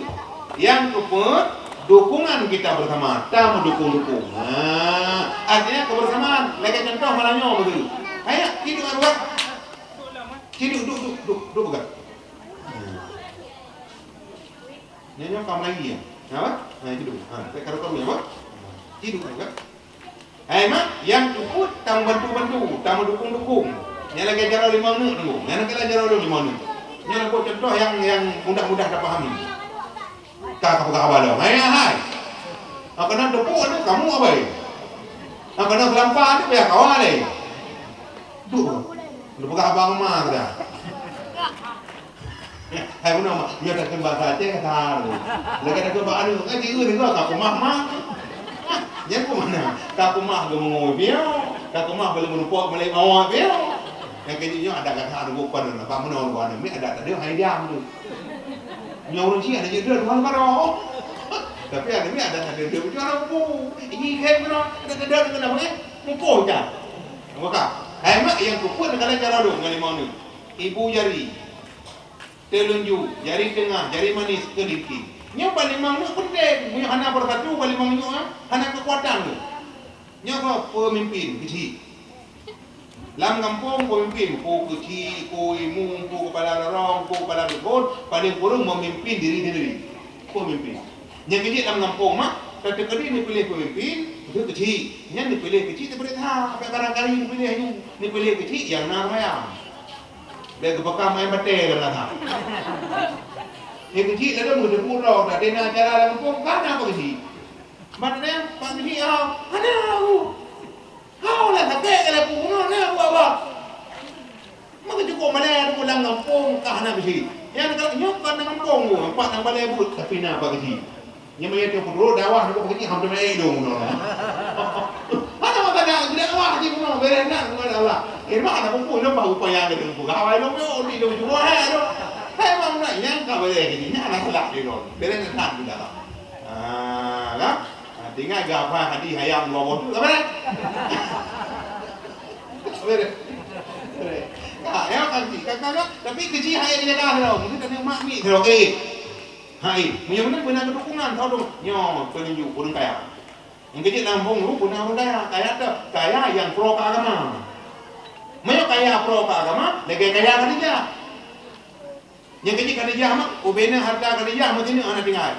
nyang keupeuet, dukungan kita bersama, tameudukong-dukong. Ah, artinya kebersamaan. Lagèe contoh malam nyoe beutôi. Hai, tiduek dua. Tiduek, duek, duek, duek, duek peugah. Nyoe, nyoe ka meulayi, ya. Apa? Ha, tiduek. Ha, karu-karu, apa? Tiduek, kan? Hai mak, nyang keupeuet tameubantu-bantu, tameudukong-dukong. Nyan lagèe jaroe limong neuk tu, nyan lagèe jaroe limong neuk. Nyan aku contoh nyang, nyang mudah-mudah tapahami. Ka, ka peugah haba lom. Hai, hai. Ka keunan teupeu ni kamoe abai. Ka keunan seulampa ni payah kawa lé. Duh. Peugah haba ma dah. Hai bunoe mak, nyoe takheun basa Aceh ka salah. Lagèe takheun bak aneuk, kan jieu deungoe ka keumah mak. Nyan keu mana? Ka keumah geumeungoe piôh, ka keumah boleh meurupok, boleh mawat piôh. Nyang keu nyoe ada kata aneuk bukan, bak meunoe bukan, mi ada tadi hai diam tu. Nyoe ureueng cit ada jeuet dua, dua baroe. Tapi ada ni ada ada dia ujar aku. Ini kan kena ada ada kena apa? Mukoh je. Maka, hai mak yang kupun kalian cara dong ngon limong ni. Ibu jari, telunjuk, jari tengah, jari manis, kelingking. Nyoe ban limong nyoe penting. Meunyoe hana bersatu ban limong nyoe, ah, hana kekuatan tu. Nyoe keuh pemimpin keuchik. Lam gampông pemimpin, pu keuchik, pu imeum, pu kepala lorong, pu kepala dukon, paling kureueng memimpin diri sendiri. Pemimpin. Nyang keuchik lam gampông mak, tateukeudi neupiléh pemimpin, keuchik. Nyan neupiléh keuchik teupeurintah, sampai barangkali neupiléh nyoe, neupiléh keuchik nyang na maya. Bèk geupeuka main batèe lam lasa. Nyang keuchik ladôm geuteupeue droe, dak na acara lam gampông, ka na apa keuchik. Ban nyan, Pak Geuchik, hana, hana, uh. Hana, sakét, keu laju bunoe, na buet-buet. Maka cukup malèe tu lam gampông, ka hana bisi. Nyang ka nyoe kan lam gampông tu, nampak nang balèe buet, tapi na Pak Geuchik. Nyang maya tu peuduek dakwah, nampak Pak Geuchik, hampir naik dong bunoe. Hana maka nak dakwah di bunoe, beres nak, kepada Allah. Eh, mak nak kumpul, nampak upaya dia tu. Gawai dong, dong, dong, dong, hai, dong. Hai, mak, nak, nyang ka beres ni, nyang nak salah dia dong. Beres nak, nak, nak. Ah, kan? Ah, tinggai geuhafai hadis ayam dua boh tu, sabar, eh? Sabar, eh? Sabar, eh? Ah, ya, kan, kan, kan, kan? Tapi keuchik hai dijaga sidroe, mungkin tadi mak mi sidroe, eh. Hai, meunyoe meunan beuna dukungan, tau dong. Nyoe peununjuk ureueng kaya. Nyang keuchik lam gampông tu beuna ureueng kaya, kaya tu, kaya nyang pro keu agama. Meunyoe kaya pro keu agama, lagèe kaya Khadijah. Nyang keuchik Khadijah mak, ubena harta Khadijah meusineuk hana tinggai.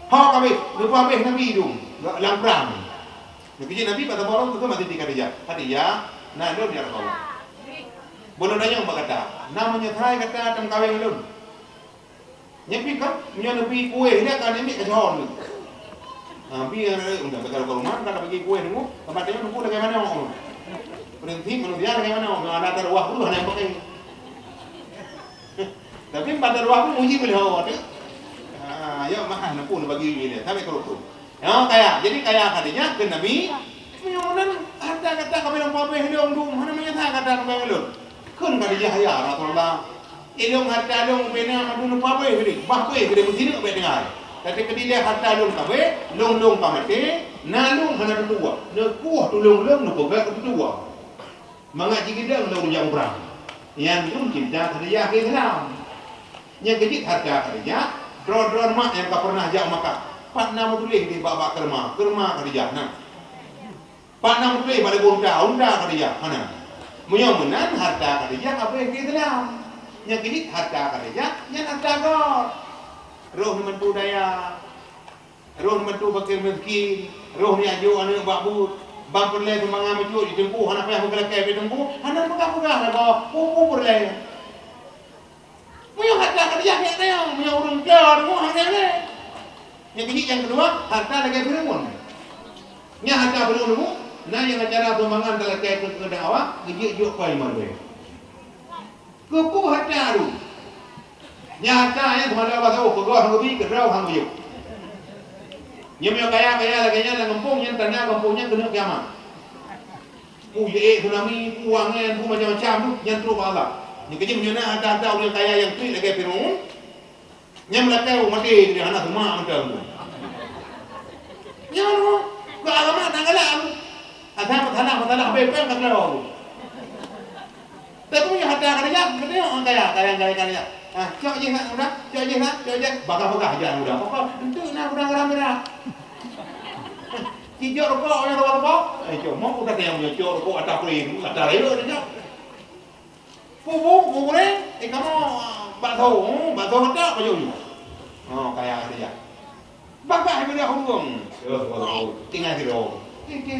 Ho ka abéh, geupeuabéh Nabi dum lam prang. Nyang keuchik Nabi bak saboh ureueng teuma mati di Khadijah. "Khadijah, na lôn ya Rasulullah. Boleh tanyong bak gata, na meunyoe hai gata tameukawen lôn?" Nyan pi ka, meunyoe neubi kueh nyan ka namiet ka jihon. Ha, pi, eh, udah, ka lôn ka rumoh, ka bagi kueh nunggu, tempat tanyong nunggu lagèe manoe. Prinsip manusia lagèe manoe, meunyoe hana taruwah, hana nyang pakai. Tapi bak taruwah pun uji boleh awak tu. Ha, ya, mahal nak pun bagi ni dia. Sampai ke rukun. Ya, kaya. Jadi kaya Khadijah keu Nabi. Meunyoe meunan harta gata ka bilang pabeh lôn dum, hana meunyoe that gata ka bilang lôn. Kheun Khadijah, "Ya Rasulullah, ilôn harta lôn bina madu neupabeh gede, bah beh gede meusineuk bèk tinggai. Tapi keudilèe harta lôn ka beh, lôn lôn ka maté, na lôn hana tutoe. Neukueh tulông lôn neupeugah keu tutoe." Mangat jigidang lôn jak muprang. Nyan lôn cinta Khadijah keu Islam. Nyang keuh jeuet harta Khadijah, droe-droe mak nyang ka pernah jak Makkah. Pat na meutuléh di bak-bak keurma, keurma Khadijah na. Pat na meutuléh bak leubeh unta, unta Khadijah hana. Meunyoe meunan harta Khadijah abéh keu Islam. Nyang keuh jeuet harta Khadijah, nyan harta gob. Roh neubantu dayah. Roh neubantu fakir miskin, roh neujok aneuk bak buet, ban peureulèe sumbangan meucok jiteungku, hana payah meugeulakèe jiteungku, hana peugah-peugah lagoe, peue-peue peureulèe. Meunyoe harta Khadijah nyan tayong, meunyoe ureueng kaya deungoe hana lé. Nyang keuh jeuet nyang keudua, harta lagèe Firaun. Nyan harta Firaun deungoe, na nyang acara sumbangan talakèe keu dakwah, geujok-jok pai malueng. Keupeue harta tu? Nyan harta nyan teuma lé Allah tahu, keu goh han geubi, keu droe han geuyue. Nyoe meunyoe kaya-kaya lagèe nyan lam gampông nyan, tanda gampông nyan keuneuk kiamat. Peue jeuet tsunami, peue angèn, peue macam-macam tu, nyan trok bak Allah. Nyang keuh jeuet meunyoe na harta-harta ureueng kaya nyang treuk lagèe Firaun, Nyang meulakèe maté, jadi hana seumah mantong. Nyan, keu agama tak galak. Asai masalah-masalah bepeng ka keudroe. Tapi meunyoe harta ka dijak, keuneuk kaya, kaya, kaya, kaya. Ah, cok jih nak muda, cok jih nak, cok jih. Bagah-bagah jak muda. Pokok, enteuk na muda ngerang-ngerang. Ci jok rukok, nyang rukok-rukok. Eh, cok, mau udah tayang punya cok rukok atas kulit, atas rayek dia cok. Pupu, pupu ni, eh, kamoe, ah, bakso, hmm, bakso mantap baju ni. Oh, kaya dia. Bagah ibu dia hubung. Yo, yo, yo. Tinggal di rumah. Oke.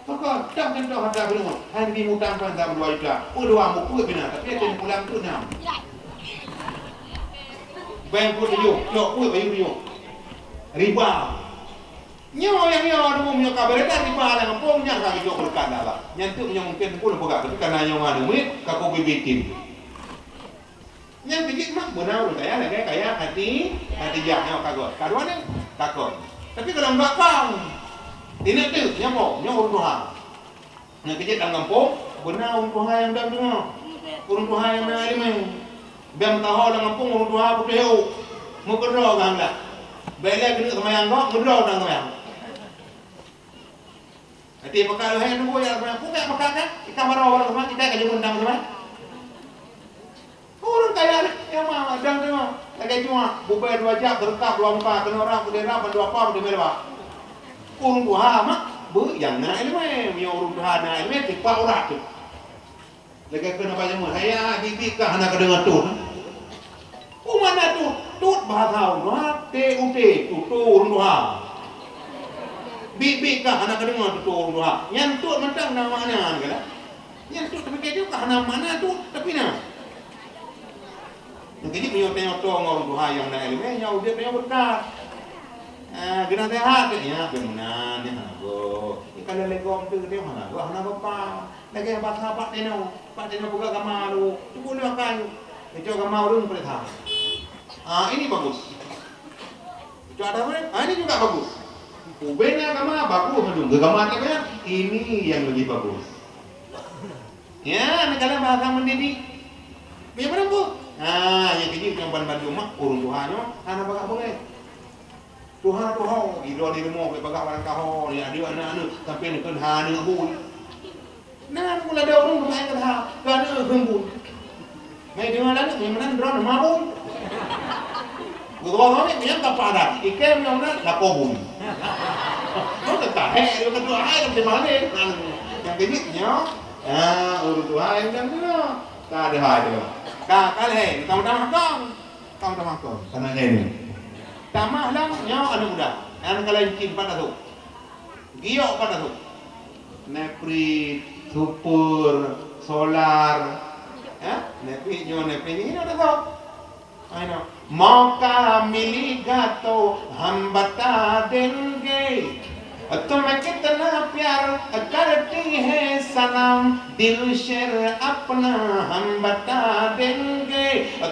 Pokok, tak contoh harta di rumah. Hai, di utang kan dalam dua juta. Oh, dua buku bina, tapi ada pulang tu enam. Bank pun tujuh, cok pun bayu tujuh. Riba. Nyoe nyang nyoe aduh, meunyoe ka beureudah riba lam gampông, nyan ka geujok beureukat lé Allah. Nyan teuk meunyoe mungken pun peugah, tapi kana nyoe aneuk murit ka keubiet-biet. Nyan keuh jeuet mak beuna ureueng kaya lagèe kaya Khadi-, Khadijah nyoe ka göt. Ka dua nyoe, ka kon. Tapi kalau enggak kau, ingat tu, nyoe po, nyoe ureueng tuha. Nyang keuh jeuet lam gampông, beuna ureueng tuha nyang dang teungoh. Ureueng tuha nyang na ileumèe. Bèk meutuha lam gampông ureueng tuha putéh ôk. Meukeudroe geuhandak. Bèk lé keuneuk seumayang gob, meudroe ureueng seumayang. Até peugah lhèe nunggu jak seumayang. Peugah peugah kan? Ikan barô barô seumayang, ikan ka jeuet undang seumayang. Ureueng kaya nyan, nyang ma dang teuma. Lagèe cuma bubé dua jak, teureukap dua muka, keunoe rab, keudéh rab, bandua pah, bandua meuliwat. Ureueng tuha mak, beu nyang na ileumèe. Meunyoe ureueng tuha na ileumèe, tipa urat teuh. Lagèe keuh na bak jameun, "Hai, biet-biet kah hana kadeungoe tut." Peue makna tut? Tut bahasa ureueng tuha, T U T, tutoe ureueng tuha. "Biet-biet kah hana kadeungoe tutoe ureueng tuha." Nyan tut mantong na makna nyan kan? Nyan tut, tapi keu kah hana makna tut, tapi na. Nyang keu jih meunyoe tanyoe tô ngon ureueng tuha nyang na ileumèe, nyan udép tanyoe beureukat. Ah, geunasehat, nyan bèk meunan, nyan hana goe. Nyan ka lheueh lé gob teuh, hana goe, hana goe pat. Lagèe bak sahabat tinoe, bak tinoe peugah gama lôn, cukup lheueh akai. Kecuali gama ureueng peuriksa. Ah, ini bagus. Kecuali ada ureueng, ah, ini juga bagus. Ubena gama bagus, aduh, gama tak payah. Ini yang lebih bagus. Ya, neugala bahasa mendidik. Biar mana pun. Ha, nyang keu jih nyang ban bandum mak ureueng tuha nyoe hana bagah beungèh. Tuha-tuha, di luwa di rumoh, bèk bagah barang kaho, ya, dia aneuk-aneuk, sampai neukheun hana bui. Nah, aku ladôm ureueng keumae keu ha, keu aneuk keu bui. Mai deungon aneuk, nyang meunan droe mabui. Geuruang aneuk nyang ka padat, iké nyang meunan lakoe bui. Mau ka kahé, dia kata, "Hai, ka terima ni." Nah, nyang keu jih nyoe, ah, ureueng tuha nyang dan tu. Ka ada hai tu. Ka, ka lhèe, ka udah makong. Ka udah makong. Kana nyan ni. Tamah lam nyoe aneuk muda. Nyang ka laén cit pat tasôk. Giok pat tasôk. Nepri, super, solar. Ya, nepri nyoe, nepri nyoe, ini udah tasôk. Ai nyoe. Mauka mili gato hambata denge. तुम्हें कितना प्यार करती है सनम, दिल शेर अपना हम बता देंगे।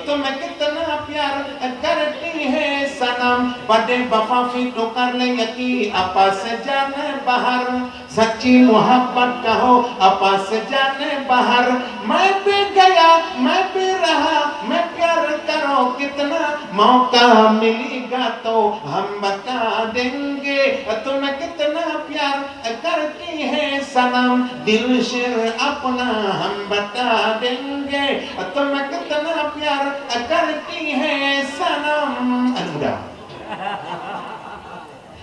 तुम्हें कितना प्यार करती है सनम, बड़े वफा फिर तो कर ले यकीन, apa sejane bahar, सच्ची मोहब्बत का हो, apa sejane bahar, मैं भी गया, मैं भी रहा, मैं प्यार करो कितना, मौका मिलेगा तो हम बता देंगे। तुम्हें कितना प्यार करती है सनम, दिल शेर अपना हम बता देंगे। तुम्हें कितना प्यार करती है सनम। Aneuk muda.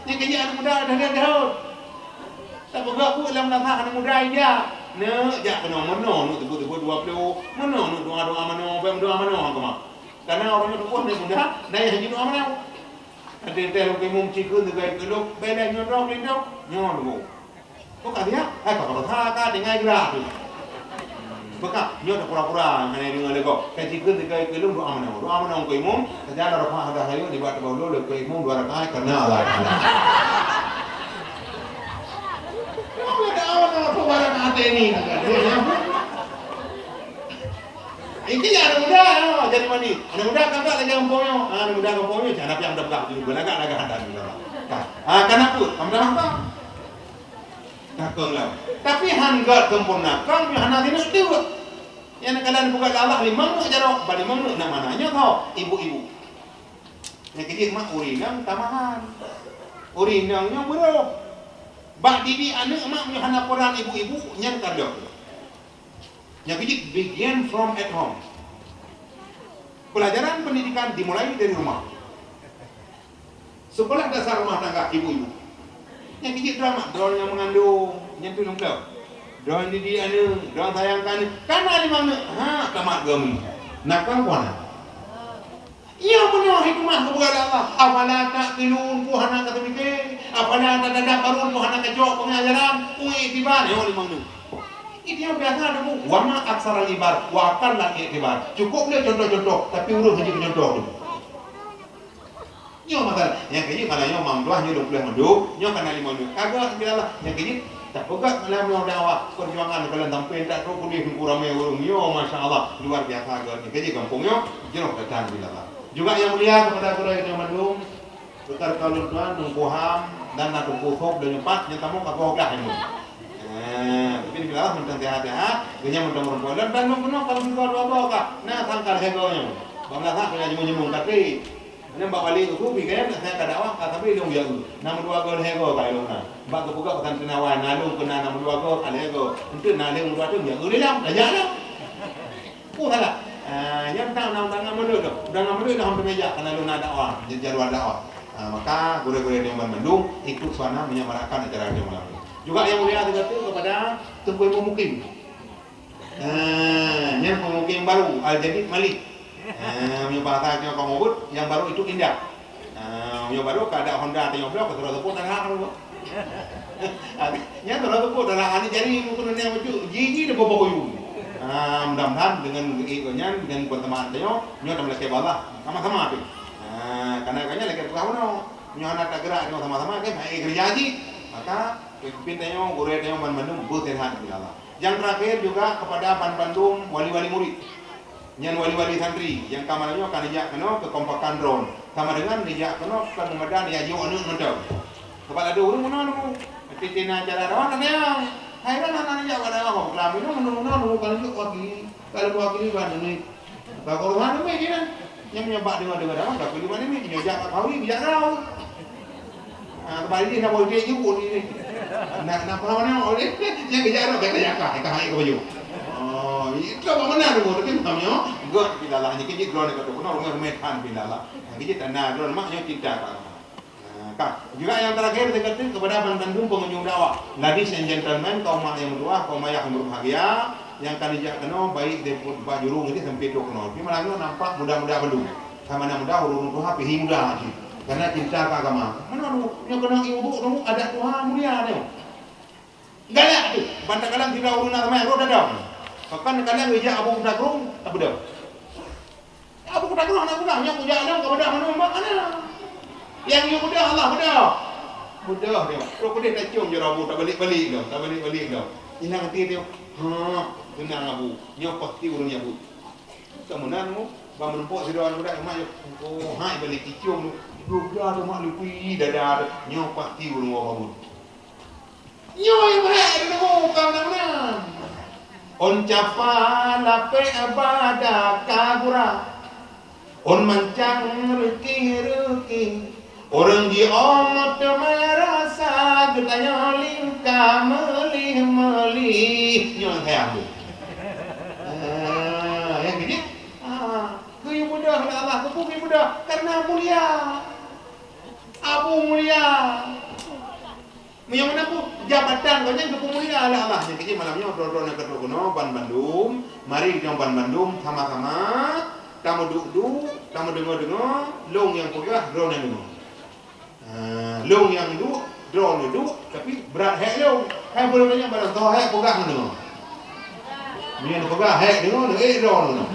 Nyang keu jih aneuk muda dah, dah, dah. Tapeugah buet lam lasa aneuk muda ija. Neuk jak keunoe meunoe, neuk teupeu-teupeu dua ploh. Meunoe neuk doa-doa manoe, bèk meudoa manoe keu mak. Karena ureueng nyoe tuboh aneuk muda, na nyang jinoe manoe. Até teuh lôn keu imum cikheun teugai keu lôn, bèk lé nyoe droe lindong, nyoe lôn. Kok ka siap? Eh, ka baroesa ka tinggai geura tu. Beuka, nyoe dah pura-pura hana deungoe lé gob. Ka cikheun teugai keu lôn doa manoe. Doa manoe keu imum, sajan rakaat dah sayuek nibak teubau lôn keu imum dua rakaat karena Allah Taala. Doa manoe keu barang até ni. Iki ya aneuk muda, ya, jadi mandi. Aneuk muda kakak lagi gampông nyoe. Ah, aneuk muda gampông nyoe, jangan piang dah peugah dulu, belagak-lagak dah dulu. Ka. Ah, kenapa? Kamu dah apa? Takong lah. Tapi han gèt sempurna, kong hana sineuk teuk. Nyang keunan bukan Allah limong neuk jaroe, ban limong neuk nak mana nyoe tho, ibu-ibu. Nyang keu jih mak ureueng inong tamahan. Ureueng inong nyoe beurôh. Bak didik aneuk mak meunyoe hana peran ibu-ibu, nyan ka lheueh. Nyang keu jih begin from at home. Pelajaran pendidikan dimulai dari rumah. Sekolah dasar rumah tangga ibu-ibu. Nyang keu jih droe mak, droe nyang meungandong, nyan tu lôn peugah. Droe didik aneuk, droe sayang keu aneuk. Kana limong aneuk, ha, tamat agama. Nakong kuana. Nyoe meunyoe hikmah geupeugah lé Allah, "Afala ta'qilun?" Peue hana ka teupike? "Afala tatadabbarun?" Peue hana ka cok peungajaran? Peue iktibar? Nyoe limong nyoe. Itu nyang biasa ada bu, "Wa ma aksaral ibar, wa aqallal iktibar." Cukup lé contoh-contoh, tapi ureueng hana contoh tu. Nyoe masalah. Nyang keu jih malah nyoe mam tuah nyoe dua puluh mandum, nyoe kana limong nyoe. Ka gèt, alhamdulillah. Nyang keu jih tapeugah lam nyoe dakwah perjuangan kalian sampai tak trok pudih teungku ramé ureueng. Nyoe masya Allah, luar biasa gèt. Nyang keu jih gampông nyoe jroh gata alhamdulillah. Juga yang mulia kepada gurèe nyoe mandum, beutôi ka lôn tuan, Teungku Ham dan na Teungku Sop dan nyoe pat nyang tamu ka goh gah nyoe. Eh, tapi alhamdulillah mantong sehat-sehat, geuhnyan mantong meurumpok. Dan bandum keunoe ka lôn dua-dua boh ka. Na sangkal hego nyoe. Bang Lasak keuneuk nyumbung-nyumbung katri. Nyan bak wali geuh pih kan, saya ka dakwah, ka sabe lôn jak eu. Nam dua go lhèe go ka lôn na. Bak geupeugah pesan seunawai, na lôn keu na nam dua go, ka lhèe go. Enteuk na lhèe go tu jak eu lé lam, tajak lam. Peue salah? Ah, nyan tang undang-undang meunurot tu. Undang-undang meunurot dah hampir meja kana lôn na dakwah, jadwal dakwah. Ah, maka gurèe-gurèe nyang ban mandum ikut suara meunyoe masyarakat acara nyang malam ni. Juga yang mulia teuka kepada Teungku Imum Mukim. Ah, nyan pemukim baru, al-jadid malik. Ah, meunyoe bahasa nyoe kamoe buet, nyang baru itu indah. Ah, meunyoe baru ka ada Honda tanyoe bloe, ka sidroe teupok tanah dulu. Nyan sidroe teupok tanah, aneuk jari meukeunong nyang bacut, jiji di bawah kuyueng. Ah, mudah-mudahan dengan geuék geuh nyan, dengan keutamaan tanyoe, nyoe tameulakèe bak Allah, sama-sama tu. Ah, karena geuh nyan lagèe peugah bunoe, meunyoe hana tageurak nyoe sama-sama, kan, eh, keureuja jih. Maka, peumimpin tanyoe, gurèe tanyoe, banmandum beuseuhat, insya Allah. Nyang terakhir juga kepada ban bandum wali-wali murid. Nyan wali-wali santri nyang ka malam nyoe ka neujak keunoe keu kompakan droen. Sama dengan neujak keunoe kon meumada neujak jok aneuk mantong. Sabab ladôm ureueng meunoe nunggu. Teuntèe na acara dakwah na sayang. Hai droen hana neujak bak dakwah, keulabi nyoe meunoe-meunoe nunggu ka neujok wakili. Ka lheueh wakili ban aneuk. Ka gorohan teumé jihnyan. Nyang meunyoe bak deungoe-deungoe dakwah, ka keuliwan ini, nyoe jak bak kawi, jak rau. Ah, teubalik na boh jih jeuet ni. Nak, nak peue meunan, oh, ni. Nyang geujak rau, kata jak kah, ka hai ka baju. Oh, itu apa meunan tu, tapi namanya, gèt bilalah, ni kejit droen ka tu, kena rumah-rumah tan bilalah. Kejit tanah droen, mak nyoe cinta ka. Nah, ka. Juga yang terakhir, saya kata kepada abang Tanjung, pengunjung dakwah. Ladies and gentlemen, kaum mak yang bertuah, kaum ayah yang berbahagia, nyang ka neujak keunoe, baik daripada bak jurông jadi sampai trok keunoe. Tapi malam nyoe nampak muda-muda bandum. Sama na muda, ureueng tuha, pih muda cit. Karena cinta ke agama. Mana tu? Nyoe keunoe ibu tu, adat tuha mulia tu. Galak tu. Ban takalon sidroe ureueng na ramai, roh dadong. Bahkan kadang geujak Abu Kuta Krueng, tak beudôh. Abu Kuta Krueng hana peugah, nyoe kujak lom ka beudôh, hana umat hana. Nyang nyoe beudôh, Allah beudôh. Beudôh dia. Roh keudeh tacông jaroe Abu, tabalik-balik lom, tabalik-balik lom. Inong até dia, ha, seunang Abu. Nyoe pasti ureueng Yahudi. Ka meunan mu, ban meurumpok sidroe aneuk muda, mak, oh, hai balik kicông tu. Dubda tu mak lupui dada tu. Nyoe pasti ureueng Yahudi. Nyoe nyang hèk deungoe ka meunan-meunan. Ôn capa lapèe bada ka gura. Ôn mancang reuki-reuki. Ureueng jiôh teuma rasa geutanyoe lingka meulih-meulih. Nyoe nyang sayang tu. Ah, nyang keu jih. Ah, geuyue beudôh lé Allah. Keupeue geuyue beudôh? Karena mulia. Abu mulia. Meunyoe meunan peue jabatan gobnyan geupeumulia lé Allah. Nyang keu jih malam nyoe droe-droe nyang ka trok keunoe ban bandum, mari geutanyoe ban bandum sama-sama tameuduek-duek, tameudeungoe-deungoe, lôn nyang peugah, droeneuh deungoe. Ah, lôn nyang duek, droeneuh duek, tapi brat hèk lôn. Hai buleuen nyan barang soe hèk peugah ngon deungoe. Meunyoe neupeugah hèk deungoe, neuék droeneuh.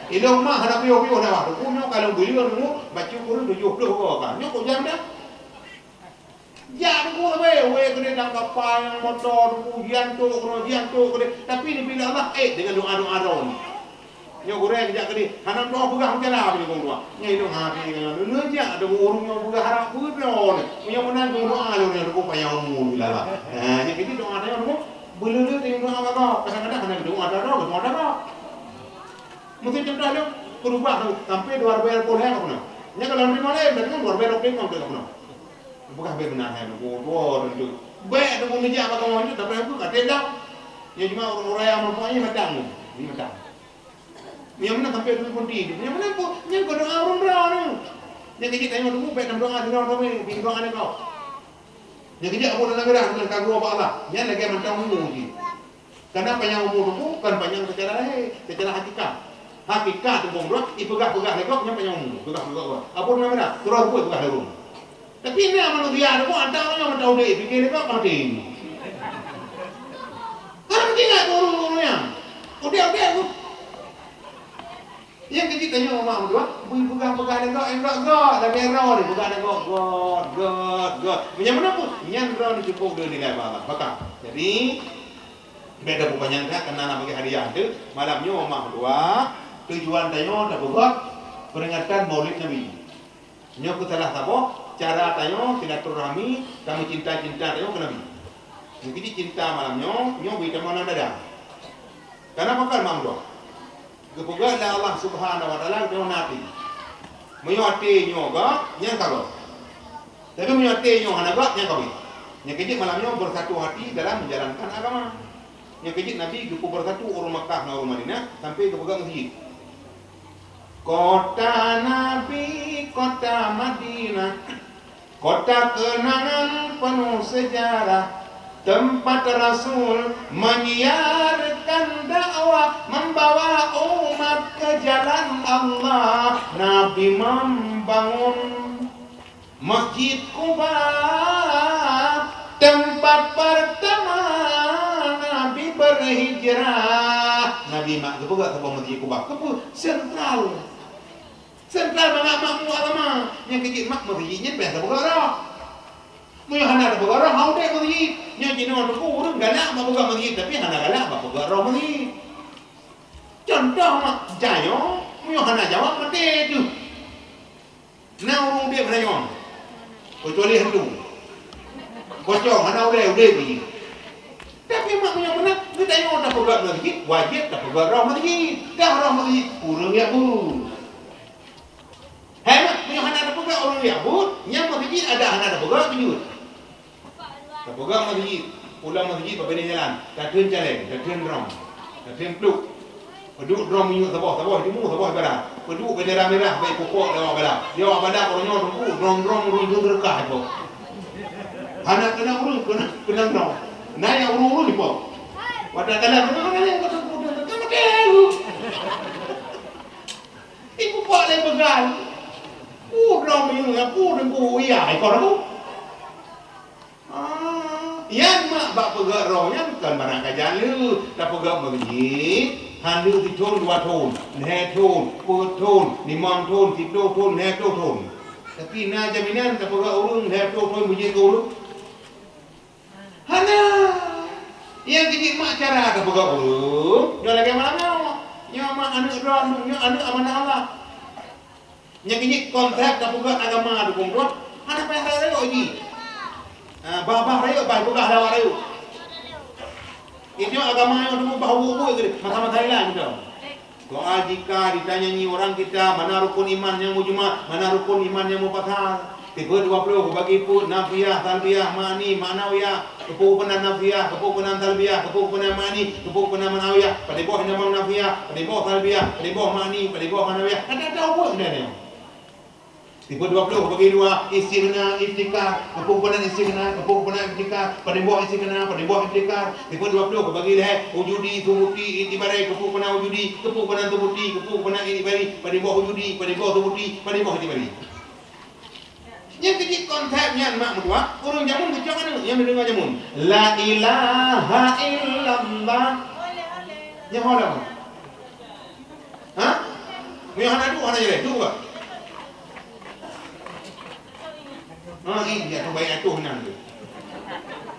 Ilôn mah hana piôh-piôh dah, teungku nyoe ka lôn bri lôn deungoe, bacut ureueng tujoh ploh goe ka. Nyoe kok jam dah. Jak teungku sabe, wéh keudeh lam kapa nyang moto teungku, jiantok keunoe, jiantok keudeh. Tapi neubri lé Allah, eh, deungon doa-doa droeneuh. Nyoe gurèe geujak keudeh, hana meudoa peugah meucala bak lingkong dua. Nyan idong hati ngon lôn jak teungku ureueng nyang peugah harap peue droeneuh. Meunyoe meunan doa lôn nyang teungku panyang umu bila lah. Ha, nyan keuh doa tanyoe teungku. Beuleuleut tanyoe doa bak gob. Kadang-kadang hana doa droe, doa droe. Meusti contoh lôn, keurubah tu sampai dua ribèe dua ploh lhèe ka peunoh. Nyan kalau lima lhèe, berarti kan dua ribèe dua ploh lima ka peunoh. Peugah bèk meunan hai, beutôi teungku. Bèk teungku neujak bak kamoe nyoe, tapi aku ka tenda. Nyan cuma ureueng-ureueng nyang mampu nyan matang tu. Nyan matang. Nyan meunan sampai tu pun di. Nyan meunan pun, nyan keu doa ureueng droe nyoe. Nyan keu jih tanyoe teungku, bèk tameudoa sidroe-droe, bèk doa aneuk droe. Nyan keu jih Abu Hurairah nyan ka geuwoe bak Allah. Nyan lagèe mantong umu jih. Karena panyang umu teungku kon panyang seucara lahé, seucara hakikat. Hakikat teungku droe, ipeugah-peugah lé gob nyan panyang umu, peugah-peugah gob. Abu Hurairah, terus buet peugah lé gob. Tapi na manusia teungku, ata ureueng nyang mantong udép, pike lé gob maté. Kan meuingat ureueng-ureueng nyan. Udép-udép tu. Nyang keu jih tanyoe mak meutuah, beupeugah-peugah lé gob, eh, gob, gob, lagèe droe ni, peugah lé gob, gob, gob, gob. Meunyoe meunan pun, nyan droe ni cukup le nilai bak Allah. Maka, jadi, bèk tapeupanjang that, karena nak bagi hadiah tu. Malam nyoe mak meutuah, tujuan tanyoe tapeugah peringatan Maulid Nabi. Nyoe keuh salah saboh cara tanyoe silaturahmi, tameucinta-cinta tanyoe keu Nabi. Nyang keu jih cinta malam nyoe, nyoe bri tamong lam dada. Karena pakon mak meutuah? Geupeugah lé Allah Subhanahu wa Taala, geutanyoe na até. Meunyoe até nyoe göt, nyan ka göt. Tapi meunyoe até nyoe hana göt, nyan kawin. Nyang keujeuet malam nyoe bersatu hati dalam menjalankan agama. Nyang keujeuet Nabi geupeu bersatu ureuëng Makkah ngon ureuëng Madinah sampai geupeugah meuseujid. Kota Nabi, kota Madinah, kota keunangan penuh sejarah, tempat Rasul menyiarkan dakwah, membawa umat ke jalan Allah. Nabi membangun Masjid Kuba, tempat pertama Nabi berhijrah. Nabi mak geupeugah saboh Masjid Kuba. Keupeue? Sentral. Sentral mangat mak muak agama. Nyang keujeuet mak meuseujid nyan payah tapeugah roh. Meunyoe hana tapeugah roh, hana udeb meuseujid. Nyoe jinoe teungku ureuëng galak mak peugah meuseujid, tapi hana galak mak peugah roh meuseujid. Contoh mak jayoe, meunyoe hana jaweueb, maté teuh. Na ureuëng udeb hana nyoe, keucuali hantu. Pocong hana udeb, udeb jih. Tapi mak meunyoe meunan, geutanyoe tapeugah meuseujid, wajéb tapeugah roh meuseujid. Dah roh meuseujid, ureuëng jak buet. Hai mak, meunyoe hana tapeugah ureuëng jak buet, nyang meuseujid adak hana tapeugah beujeuet. Tapeugah meuseujid, pulang meuseujid bak binéh jalan, tatheun caleng, tatheun drom, tatheun pluek. Peuduek drom minyeuk saboh, saboh timu, saboh barat. Peuduek bendera mirah bak pupuk di awak bala. Di awak bala uroe nyoe teungku, drom-drom ureuëng jeuet seudeukah ipo. Hana keunong ureuëng, keunong, keunong drom. Na nyang ureuëng-ureuëng ipo. Watée kalah ureuëng, hana nyang kata, "Kamu teu." Ipupuk lé beugal. Peue drom minyeuk, peue teungku, iya, ikor aku. Ah, nyan mak bak peugah roh nyan kon barang kajak lé, tapeugah meuseujid, han lheueh sithon dua thon, lhée thon, peuet thon, limong thon, siplôh thon, lhée plôh thon. Tapi na jaminan tapeugah ureuëng lhée plôh thon beujeuet keu ureuëng? Hana. Nyang keujeuet mak cara tapeugah ureuëng, nyoe lagée malam nyoe. Nyoe mak aneuëk droe, nyoe aneuëk amanah Allah. Nyang keujeuet konsep tapeugah agama dukong droe, hana payah rayeuk-rayeuk jih. Ah, bah-bah rayeuk, bah peugah lawak rayeuk. Inyoe agama nyoe teuma bah ubu-ubu keudeh, masa-masa ilai mantong. Soal jika ditanyanyi orang kita, mana rukun iman nyang mujmal, mana rukun iman nyang mufassal. Sifeut dua ploh bagi peuet, nafiah, salbiah, ma'ni, ma'nawiyah. Keupeue keunan nafiah, keupeue keunan salbiah, keupeue keunan ma'ni, keupeue keunan ma'nawiyah. Padum boh nyang nafiah, padum boh salbiah, padum boh ma'ni, padum boh ma'nawiyah. Ka tapeugah buet keunan nyoe. Sifeut dua ploh bagi dua, istighna, iftikar, keupeue keunan istighna, keupeue keunan iftikar, padum boh istighna, padum boh iftikar. Sifeut dua ploh bagi lhée, wujudi, subuti, itibari, keupeue keunan wujudi, keupeue keunan subuti, keupeue keunan itibari, padum boh wujudi, padum boh subuti, padum boh itibari. Nyang keujeuet konsep nyan mak meutuah, ureuëng jameun geucok aneuëk nyang neudeungoe jameun. La ilaha illallah. Nyan ho lom. Ha? Meunyoe hana duek, hana jileh. Duek ka? Ha, ih, ya tu baik atuh nyan tu.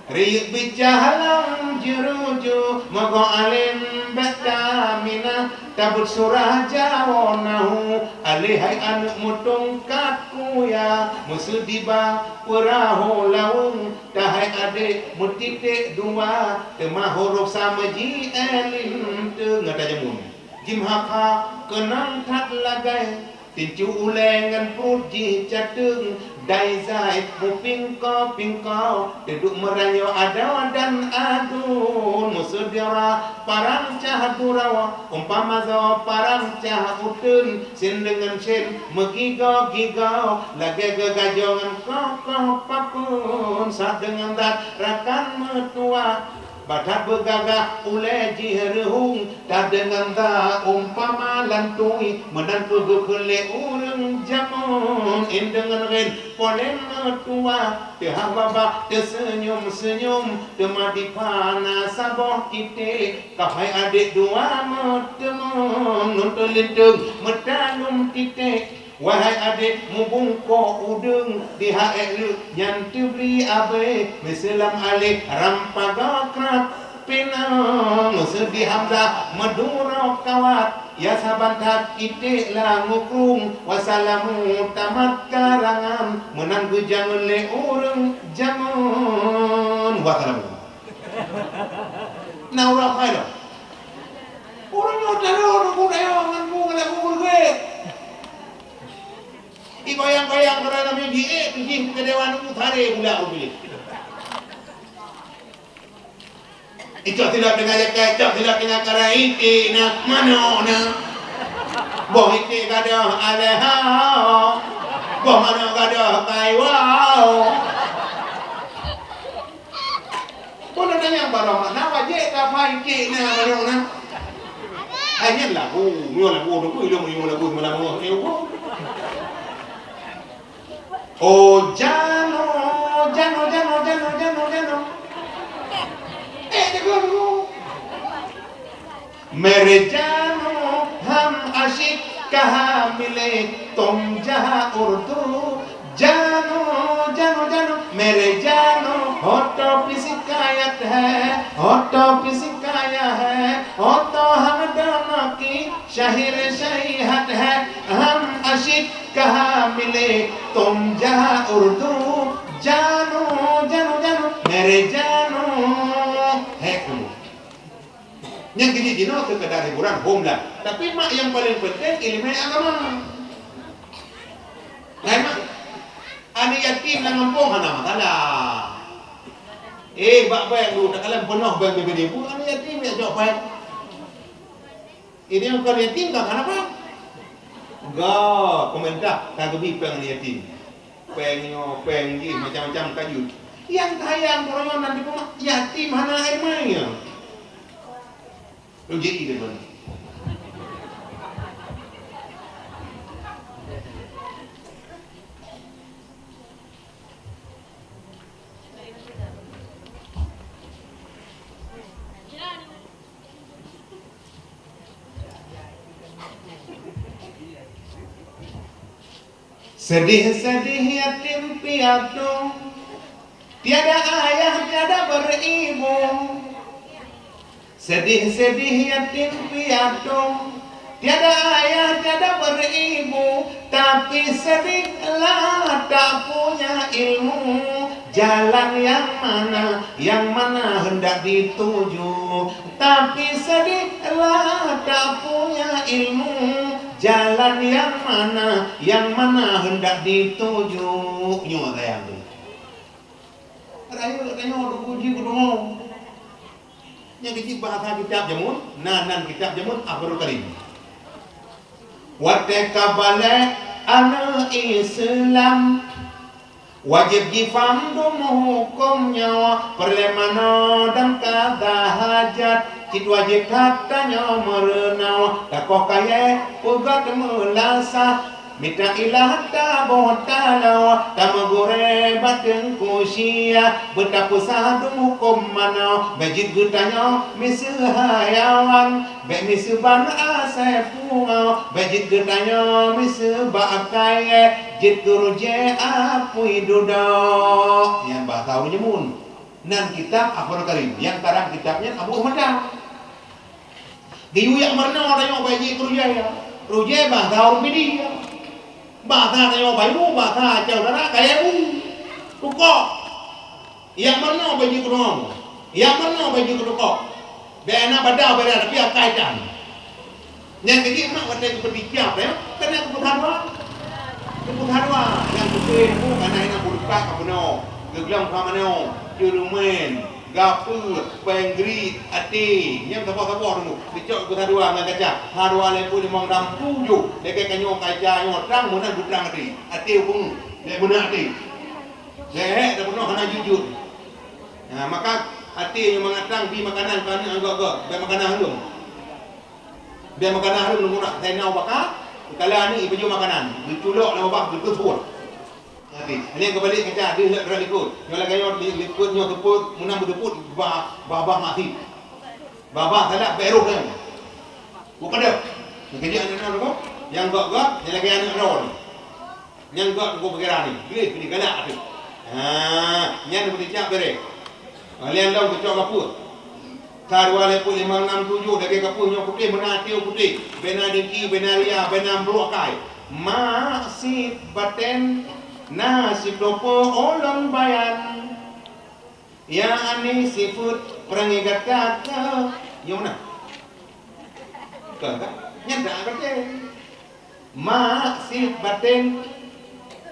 Riyeuk bicah lam jeureuju, mogoe além bèk taminah, tabeuet surah jawoe nahu, alèh hai aneuk meutungkat kuya, meuseudi ba peurahô laweueng, tahai adék meutiték dua, teuma hurôf sama ji elinteueng gata jameun. Jimeuhakha keunong that lagèe, tincu ulèe ngon pruet jih cateueng, dai zai meupingko-pingko, teuduek meurayeuk adoe dan aduen. Meuseudara parang cah duroe, umpama zoe parang cah uteuen, sien deungon sien meugigoe-gigoe, lagèe geugajoe ngon koh-koh papeuen, sat deungon that rakan meutuwah. Bah that beugagah ulèe jih reuhông, that deungon that umpama lantui, meunan keuh geukheun lé ureueng jameun. Ên deungon rén polém meutuwah, teuhah babah teuseunyum-seunyum, teuma dipat na saboh titék, kah hai adék dua meuteumeung, nonton linteueng meutalom titék. Wahai adék, mubungkôk udeueng di ha ék leuek nyan teubri abée, meuseulom alèh ram paga krab pinang. Seudeh hamzah meuduro kawat, ya saban that iték lam mukrung, wasalamu tamat karangan, meunan geujameun lé ureueng jameun. Wasalamu. Na ureueng hai lom. Ureueng nyoe taro nunggu dayo ngon bu ngon lagu beugét. Goyang-goyang keureuna meujiék jih keu dewan u saré bulak u biléh. Icok silop teungoh jakée, cok silop teungoh karang, iték na, manok na. Boh iték gadôh alèh hao, boh manok gadôh kaiwau. Peue na nyang barô makna wajéb ka phai iték na, manok na. Hai nyan lagu, nyoe lagu, lagu, ilong, ilong lagu, malam nyoe, nyoe. او جانو، جانو، جانو۔ اے دیکھو، دیکھو۔ میرے جانو، ہم عاشق کہاں ملے، تم جہاں اردو۔ جانو، جانو، جانو، میرے جانو، ہوٹھوں پہ شکایت ہے، ہوٹھوں پہ شکایت ہے، وہ تو ہم دونوں کی شاعر شریعت ہے، ہم عاشق کہاں ملے، تم جہاں اردو، جانو، جانو، جانو، میرے جانو۔ Hék kamoe. Nyang keuji jinoe sekedar hiburan, hom lah. Tapi mak nyang paling penting ileumèe agama. Hai mak, aneuk yatim lam gampông hana masalah. Eh, bak bank dulu, takalon peunoh bank B B D, bu aneuk yatim jak cok bank. Ini bukan yatim, tak kenapa? Ga, pemerintah ka geubri péng aneuk yatim. Péng nyoe, péng jih, macam-macam ka jeuet. Nyang sayang keuroe nyoe nan di rumah, yatim hana aneuk yatim. Lôn jeuet ideh lôn. Sedih-sedih yatim piatu, tiada ayah, tiada beribu. Sedih-sedih yatim piatu, tiada ayah, tiada beribu, tapi sedihlah tak punya ilmu. Jalan yang mana, yang mana hendak dituju, tapi sedihlah tak punya ilmu. Jalan yang mana, yang mana hendak dituju. Nyoe sayang tu. Rayeuk tanyoe teupeuji keudeungoe. Nyang keuji bahasa kitab jameun, na nan kitab jameun Al-Qur'an Karim. Watèe ka balek aneuk Islam, wajéb jifaham dum hukôm nyoe, peureulèe manoe dan kada hajat, cit wajéb that tanyoe meureunoe, takoh kayèe peugöt meulasah. Mita ilah taboh taloe, tameugurèe bak teungku sia, beutapeusah dum hukôm manoe, bèk jeuet geutanyoe miseue hayawan, bèk miseue ban asèe pungoe, bèk jeuet geutanyoe miseue bak kayèe, jeuet keu rujée apui dudoe. Nyan bahasa ureueng jameun. Nan kitab Al-Qur'an Karim, nyang karang kitab nyan Abu Ahmad. Geuyue jak meurunoe tanyoe bak jih keu rujée, ya. Rujée bahasa ureueng Pidie, ya. Bahasa tanyoe bayu, bahasa Aceh Utara, kayèe bu. Tukok. Jak meurunoe bak jih keu tukok. Jak meurunoe bak jih keu tukok. Bèk na badau bèk na, tapi akai tan. Nyang keuji mak watèe geupeuticap, ya. Keuneuk geupeusadua. Geupeusadua. Nyang keupeue, kana inan bulupak ka peunoh. Geuglong ka manoe. Ceureumen. Gapeue, péng grit, até, nyang saboh-saboh teungku, geucok keu sadua ngon kaca, sadua lhèe peuet limong gram tujoh, lagèe ka nyoe kaca nyoe trang meunan beutrang até, até peungeuh, lhèe meunan até. Lhèe-lhèe tapeunoh hana jeuet-jeuet. Nah, maka até nyoe mangat trang pih makanan keu aneuk gok-gok, bèk makanan lôn. Bèk makanan hareuem lôn murah, sai na ubaka, kala aneuk ipajoh makanan, geuculok lam babah, geuteusuet. Hati, hana geubalek kaca, deuh lhèe likot. Nyoe lagèe nyoe li-, likot nyoe teupot, meunan beuteupeut, ba-, babah mati. Babah salah, bèk roh nyan. Buka deuh. Keujeuet aneuk nyoe, nyang gok-gok, nyang lagèe aneuk droe. Nyang gok teungku pikiran ni, gleh ni galak tu. Ha, nyan beuteucak bèrèh. Ha, lhèe lom geucok gapeue. Ka dua lhèe peuet limong nam tujoh dagèe gapeue nyoe putéh, meunan até putéh. Bèk na dengki, bèk na ria, bèk na brôk akai. Mak sit batèe na siplopo ulôn bayan. Ya ani sifeuet peurangée gata keu nyoe meunan. Kon ka? Nyan dak batèe. Mak sit batèe.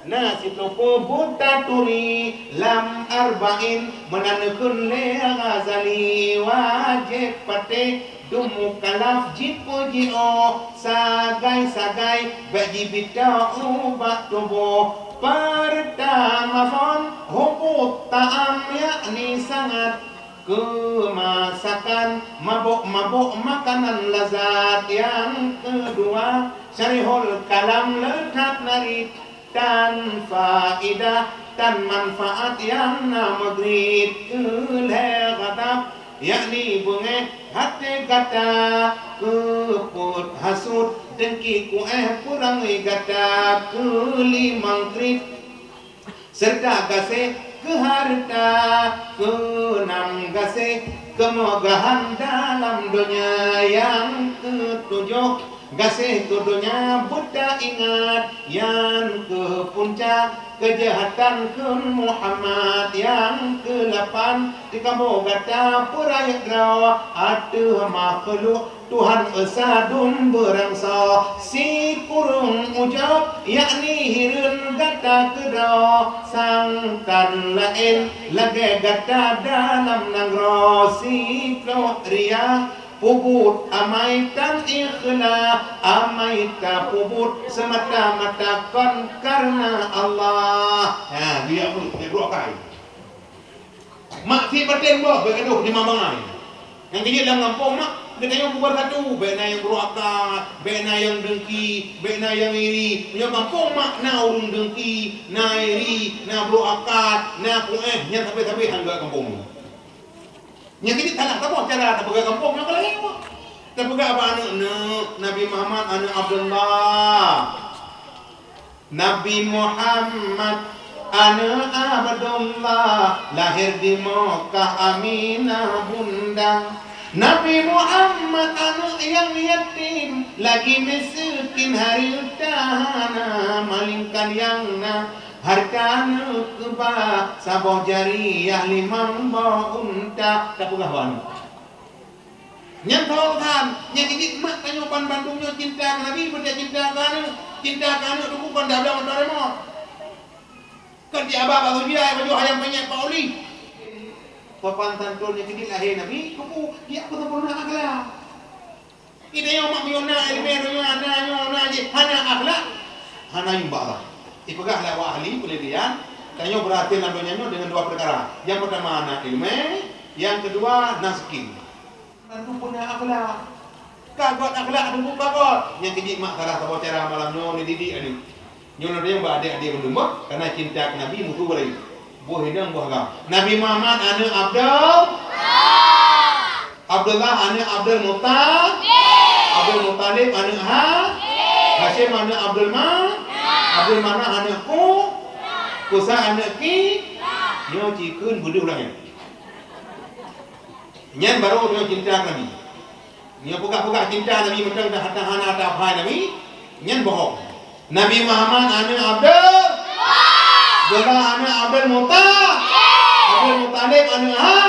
Na siteupeu buet taturi lam Arba'in, meunan kheun lé Ghazali, wajéb patéh dum mukallaf jipeujiôh sagai-sagai, bék jibitoe ubak tuboh. Peurtama phon hubut ta'am, yakni sangat keu masakan, mabök-mabök makanan lazat. Nyang keudua, syarihul kalam le that narit, tan faidah, tan manfaat nyang na meugrit. Keu lhée ghadab, yakni beungéh até gata, keu peuet hasut, deungki kuéh peurangui gata. Keu limong kriet, seureuta gaséh keu hareuta. Keu nam, gaséh keumeugahan dalam donya. Nyang keu tujoh, gaséh keu donya beutaingat. Nyan keuh punca keujahatan kheun Muhammad. Nyang keu lapan, teukamoe gata peurayeuk droe ateueh makhluk Tuhan Esa dum beurangsoe. Sikureueng ujob, yakni hireuen gata keudroe, sang tan laén lagée gata dalam nanggroe. Siploh riya, peubuet amai tan ikhlas, amai tapeubuet seumata-mata kon kareuna Allah. Ha, dia pun, dia brok kai. Mak sit baten boh, bék gadoh di ma bangai. Nyang keu jeuet lam gampông mak, geutanyoe peubuet satu, bék na nyang brok akat, bék na nyang deungki, bék na nyang iri. Meunyoe gampông mak na ureuëng deungki, na iri, na brok akat, na kuéh, nyan sabe-sabe han geuh gampông nyoe. Nyang keu jeuet salah saboh cara tapeugah gampông nyoe keu lagée nyoe. Tapeugah bak aneuëk, "Neuk, Nabi Muhammad aneuëk Abdullah." Nabi Muhammad aneuëk Abdullah, lahé di Makkah Aminah bunda. Nabi Muhammad aneuëk nyang yatim, lagi miseukin hareuta hana, malingkan nyang na hareuta aneuëk keuba, saboh jariah limong boh unta. Tapeugah bak aneuëk. Nyan tho urosan, nyang keu jeuet mak tanyoe ban bandum nyoe cinta keu Nabi, beutôi cinta keu aneuëk. Cinta keu aneuëk teungku kon tablang moto remote. Kon di abah bak Sujiah, baju hayam panyét bak Uli. Sopan santun nyang keu jeuet lahé Nabi, teungku, dia peusampurna akhlak. Kita nyoe mak meunyoe na iéleumé donya, na nyoe na jih, hana akhlak, hana yuem bak Allah. Ipeugah lé awak ahli peunelitian, tanyoe beurhasil lam donya nyoe deungon dua peukara. Nyang peurtama na iéleumé, nyang keudua na skill. Tantu peuna akhlak. Ka göt akhlak, teungku ka göt. Nyang keu jeuet mak salah saboh cara malam nyoe neudidik aneuëk. Nyoe lôn tanyong bak adék-adék bandum, kareuna cinta keu Nabi mutu beuraya. Boh inong boh agam. Nabi Muhammad aneuëk Abdul, Abdullah aneuëk Abdul Muttalib, Abdul Muttalib aneuëk Ha, Hasyim aneuëk Abdul Ma, Abdul Manaf aneuëk Ku, Kusa aneuëk Ki. Nyoe cikheun beudeuh ulang nyan. Nyan barô nyoe cinta keu Nabi. Nyoe peugah-peugah cinta Nabi mantong dah hana, hana taphai Nabi, nyan bohong. Nabi Muhammad aneuëk Abdul, Abdullah aneuëk Abdul Muta, Abdul Muttalib aneuëk Ha,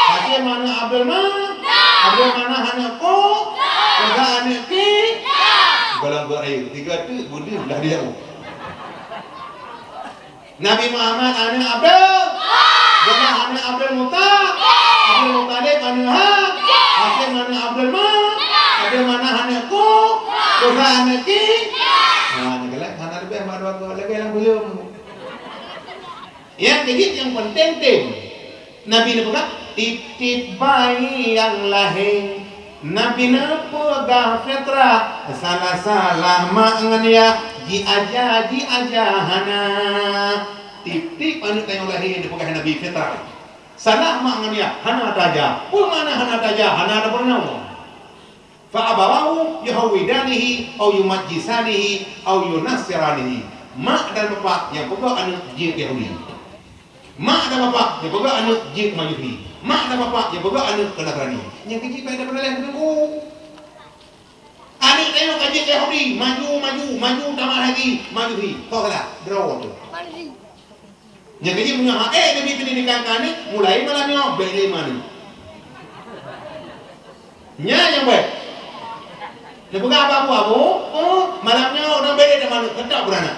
Hasyim aneuëk Abdul Ma, Abdul Manaf aneuëk Ku, Kusa aneuëk Ki. Golom buet rayeuk, tiga teuk beudeuh dah dijaweueb. Nabi Muhammad aneuëk Abdul, Abdullah aneuëk Abdul Muta, Abdul Muttalib aneuëk Ha, Hasyim aneuëk Abdul Ma, Abdul Manaf aneuëk Ku, Kusa aneuëk Ki. Ha, nyan galak hana leubeh mak dua go, lagée lam filem. Nyang keu jeuet nyang peunteng tem. Nabi neupeugah, tieb-tieb bayi nyang lahé. Nabi neupeugah fitrah, salah-salah mak ngon yah, jiaja, jiaja hana. Tieb-tieb aneuëk tanyoe lahé neupeugah Nabi fitrah. Salah mak ngon yah, hana taja. Peue makna hana taja? Hana tapeurunoe. Fa abawahu yuhawwidanihi au yumajjisanihi au yunassiranihi. Mak dan bapak nyang peugah aneuëk jeuet Yahudi. Mak dan bapak nyang peugah aneuëk jeuet Majusi. Mak dan bapak nyang peugah aneuëk keu Nasrani. Nyang keu jeuet bék tapeuleueh teungku. Aneuëk tanyoe ka jeuet Yahudi, maju, maju, maju tamah lagi, Majusi. Ho salah, droe teuh. Nyang keu jeuet meunyoe han ék neubi peundidikan keu aneuëk, mulai malam nyoe bék lé maneuëk. Nyan nyang bék. Neupeugah bak abu-abu, "Oh, malam nyoe ureuëng bék lé maneuëk, keutok beurana."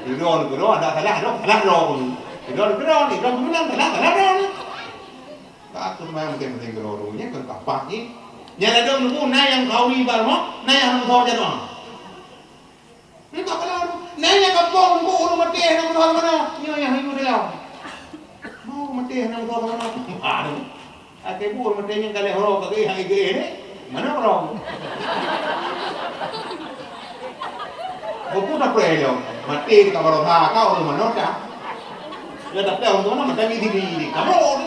Sidroe neu keudroe, adak salah droe, salah droe. Sidroe neu keudroe, sidroe neu keudroe, salah, salah droe. Ka aku seumayang penting-penting keudroe, nyan kon kapah jih. Nyan ladôm nunggu na nyang kawi bak rumoh, na nyang hana meusawa jaroe. Nyoe ka balalu. Na nyang gampông nunggu ureueng maté hana meusawa manoe. Nyoe nyang hayu dalam. Mau maté hana meusawa manoe. Aduh. Akhé buet maté nyan ka lheueh uroe ka geuéh, hai geuéh ni. Mana uroe? Buku tak payah lom. Maté di kamar roha kau tu mana dah? Ya tak tahu tu mana mata gigi di kamar.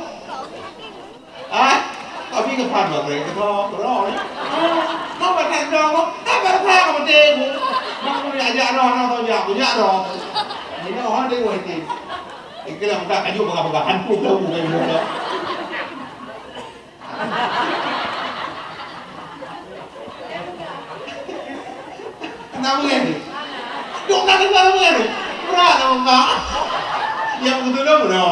Ah, kau pergi ke pan buat mereka tu, bro. Ah, mau baca doa kau? Apa rasa kau maté bu? Mau kau ajak roh, nak kau ajak, kau ajak roh. Ini orang dia buat itu. Ikram tak kajuk pegang-pegang hantu kau bukan bukan. Kenapa kan? Dok nak dengar apa kan? Berat lah bangka. Yang betul lah benar.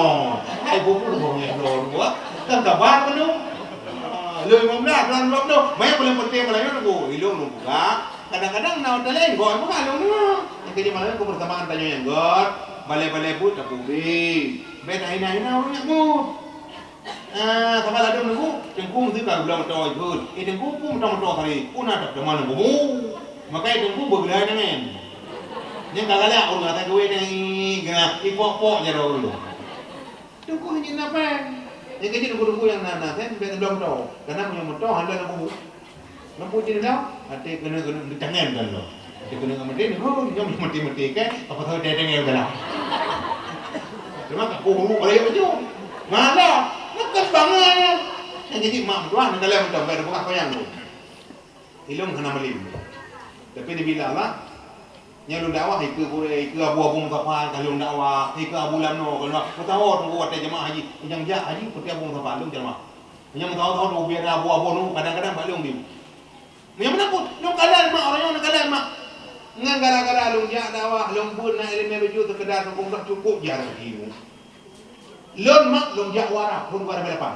Hai buku tu bang yang dua dua. Kan kabar penuh. Ah, lima belas, dua belas tu. Main paling penting malam tu. Ilung lu buka. Kadang-kadang nak hotel lain, gua buka ilung ni. Yang kerja malam aku pertama tanya yang god. Balai-balai but tak publik. Baik tak hina-hina orang yang but. Ah, saban ladôm teungku, teungku meusti ka geulang meutoe jeuet. Eh, teungku pun meutoe-meutoe tadi, pun ada teuma ladôm bubu. Maka teungku beugeulai tangan. Nyang ka galak ureueng ata keuwé nyang i-, i-, geuna ipok-pok jaroe ureueng. Teungku hana jeuet na pen. Nyang keuh jeuet teungku-teungku nyang na-na pen, bèk geulang meutoe. Karena meunyoe meutoe hana ladôm bubu. Lampu cit dah, até keuneuk, keuneuk meutangan kan lo. Até keuneuk meutangan, oh, nyoe meuti-meuti ke, apa tahu dia dengar dalam. Cuma aku huru pada yang baju. Malah, nak kan bangai. Yang jadi mak tuan, nak dalam macam ada bukan koyang tu. Ilung hana melim. Tapi dibilang lah, nyan lôn dakwah, ikeu, ikeu Abu Abu Mustafa, ka lôn dakwah, ikeu Abu Lamno, ka lôn dakwah. Beutawa tu watèe jemaah haji, nyang jak haji, putih Abu Mustafa, lôn jemaah. Nyang tahu-tahu tu biar Abu Abu nu kadang-kadang bak lôn di. Nyang mana pun, lôn kalon mak, orang nyang kalon mak. Ngan gara-gara lôn jak dakwah, lôn buet na ileumèe baju sekedar sokong dah cukup jarang ilmu. Lôn mak, lôn jak warak, lôn dua ribu lapan.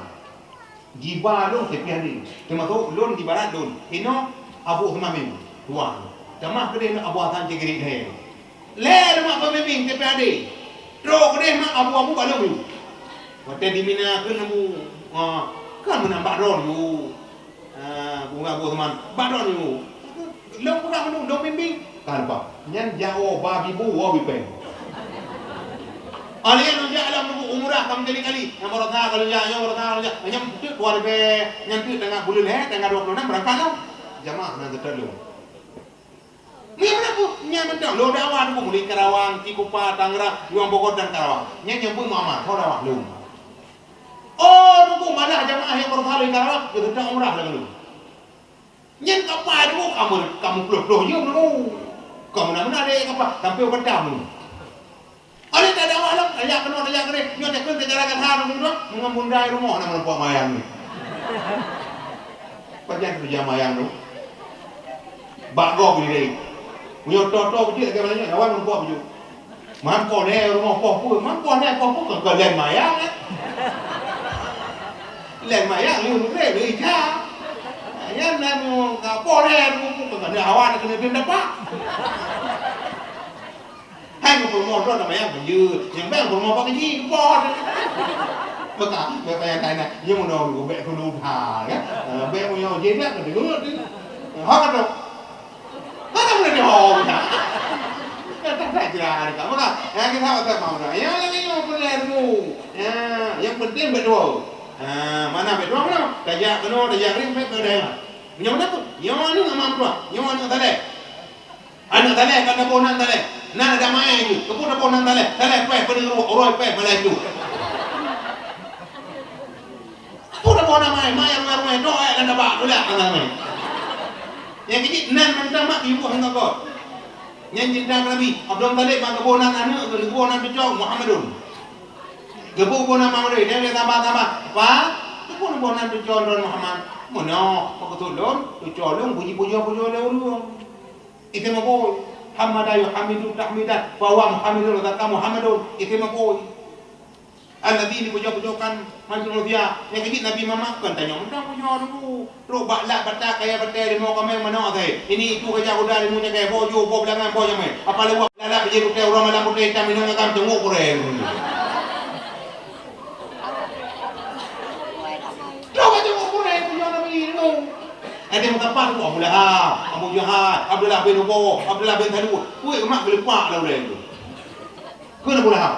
Jiba lôn tapi ade. Termasuk lôn di barat lôn. Inoe Abu Usman bin Tuan. Tamah keudeh Abu Hasan Cigiri deh. Lé mak pemimpin tapi ade. Trok keudeh mak abu-abu bak lôn. Watèe di Mina keu lembu. Ha, kan meunambah drone yu. Ah, bunga Abu Usman, badon nyoe. Lôn peugah meunurot, lôn bimbéng. Ka lupa. Nyan jak woe ba bibu, woe bipèng. Alèh nyan lôn jak lam nunggu umrah ka meugali-gali. Nyang baroesa ka lôn jak, nyang baroesa ka lôn jak. Nyan teuk dua ribèe, nyan teuk tanggal buleuen lhèe, tanggal dua puluh enam beurangkat lôn. Jamaah na seutôt lôn. Nyan meunan peue? Nyan mantong. Lôn dakwah nunggu mulai Karawang, Cikupa, Tangerang, Yuang Bogor dan Karawang. Nyan nyang peue Muammar, ho dakwah lôn. Oh, nunggu malah jamaah nyang baroesa lôn Karawang, geuteuntang umrah lagèe lôn. Nyan kapa dulu kamu, kamu ploh-ploh jeuem dulu. Kamu na meunan deh kapa, sampai ubat tamu. Ada tak ada malam, tajak keunoe, tajak keudéh. Nyoe takheun secara kasar dulu, ngon bunda i rumoh na meureumpok mayang ni. Pajan tu jam mayang tu. Bak gob ni deh. Nyoe to-to beujeuet lagèe mana nyoe, lawan meureumpok beujeuet. Man po lhèe rumoh poh peue, man po lhèe poh peue, keu lén mayang, eh. Lén mayang, lé ureueng, lé ija. Nyan lé mu-, ka po lhèe rumoh peue, keu lé awak keuneuk deuh dapat. Hai mu peurumoh droe na mayang beujeuet, nyang bèk peurumoh bak gaji, po. Beuka, bèk payah tanya, nyoe meunoe bèk keuneuk that, ya. Eh, bèk meunyoe jeuet, bèk keuneuk. Ha, ka tu. Mana boleh dihoh kita? Ya, tak, tak kira hari kamu lah. Ya, kita apa tak mau dah. Ya, lagi yang boleh ilmu. Ya, yang penting berdua. Ha, mana berdua mana? Tajak kena, tajak ring, baik berdua. Yang mana pun? Yang mana nama berdua? Yang mana tak ada? Anak tak ada, kan ada boh nan tak ada. Nan ada main tu. Kepun ada boh nan tak ada. Tak ada, peh, pada urut, urut, peh, malah itu. Peue na boh nama, eh, ma nyang rumah-rumah, doa, eh, dan dapat, ulah, nama, nama. Nyang keujiek nan mantong mak ibu hana kot. Nyan cinta Nabi, Abdul Muthalib mak geuboh nan aneuk, geuboh nan cuco Muhammadun. Geuboh boh nan Muhammadun, dia dia tambah-tambah. Apa? Geuboh boh nan cuco lôn Muhammad. Meunoe, maksud lôn, cuco lôn puji-puji, puji lé ureueng. Itu mah boh. Hamada yuhamidu tahmidan, fa huwa Muhammadun, wa dzaka Muhammadun. Itu mah boh. Alladzi dipujoe-pujoe kan manusia. Nyang keujiek Nabi Muhammad kon tanyoe mantong pujoe dulu. Trok bak lat bata kaya batèe limo kameng manok asai. Ini itu gajah kuda limo cakai, boh ju, boh beulangan, boh jamai. Apa lewat Alah, bijéh putéh, ureueng malam putéh itam, inong agam cungok kureng. Coba cungok kureng, tujuan Nabi tu. Ada meukapan tu Abu Lahab, Abu Jahal, Abdullah bin Ubay, Abdullah bin Salul. Weh, mak geulepak lah ureueng tu. Kheun Abu Lahab.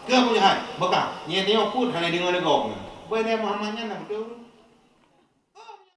Kheun Abu Jahal, "Baka, nyan nyoe pun hana deungoe lé gob." Bèk lé Muhammad nyan na beutôi.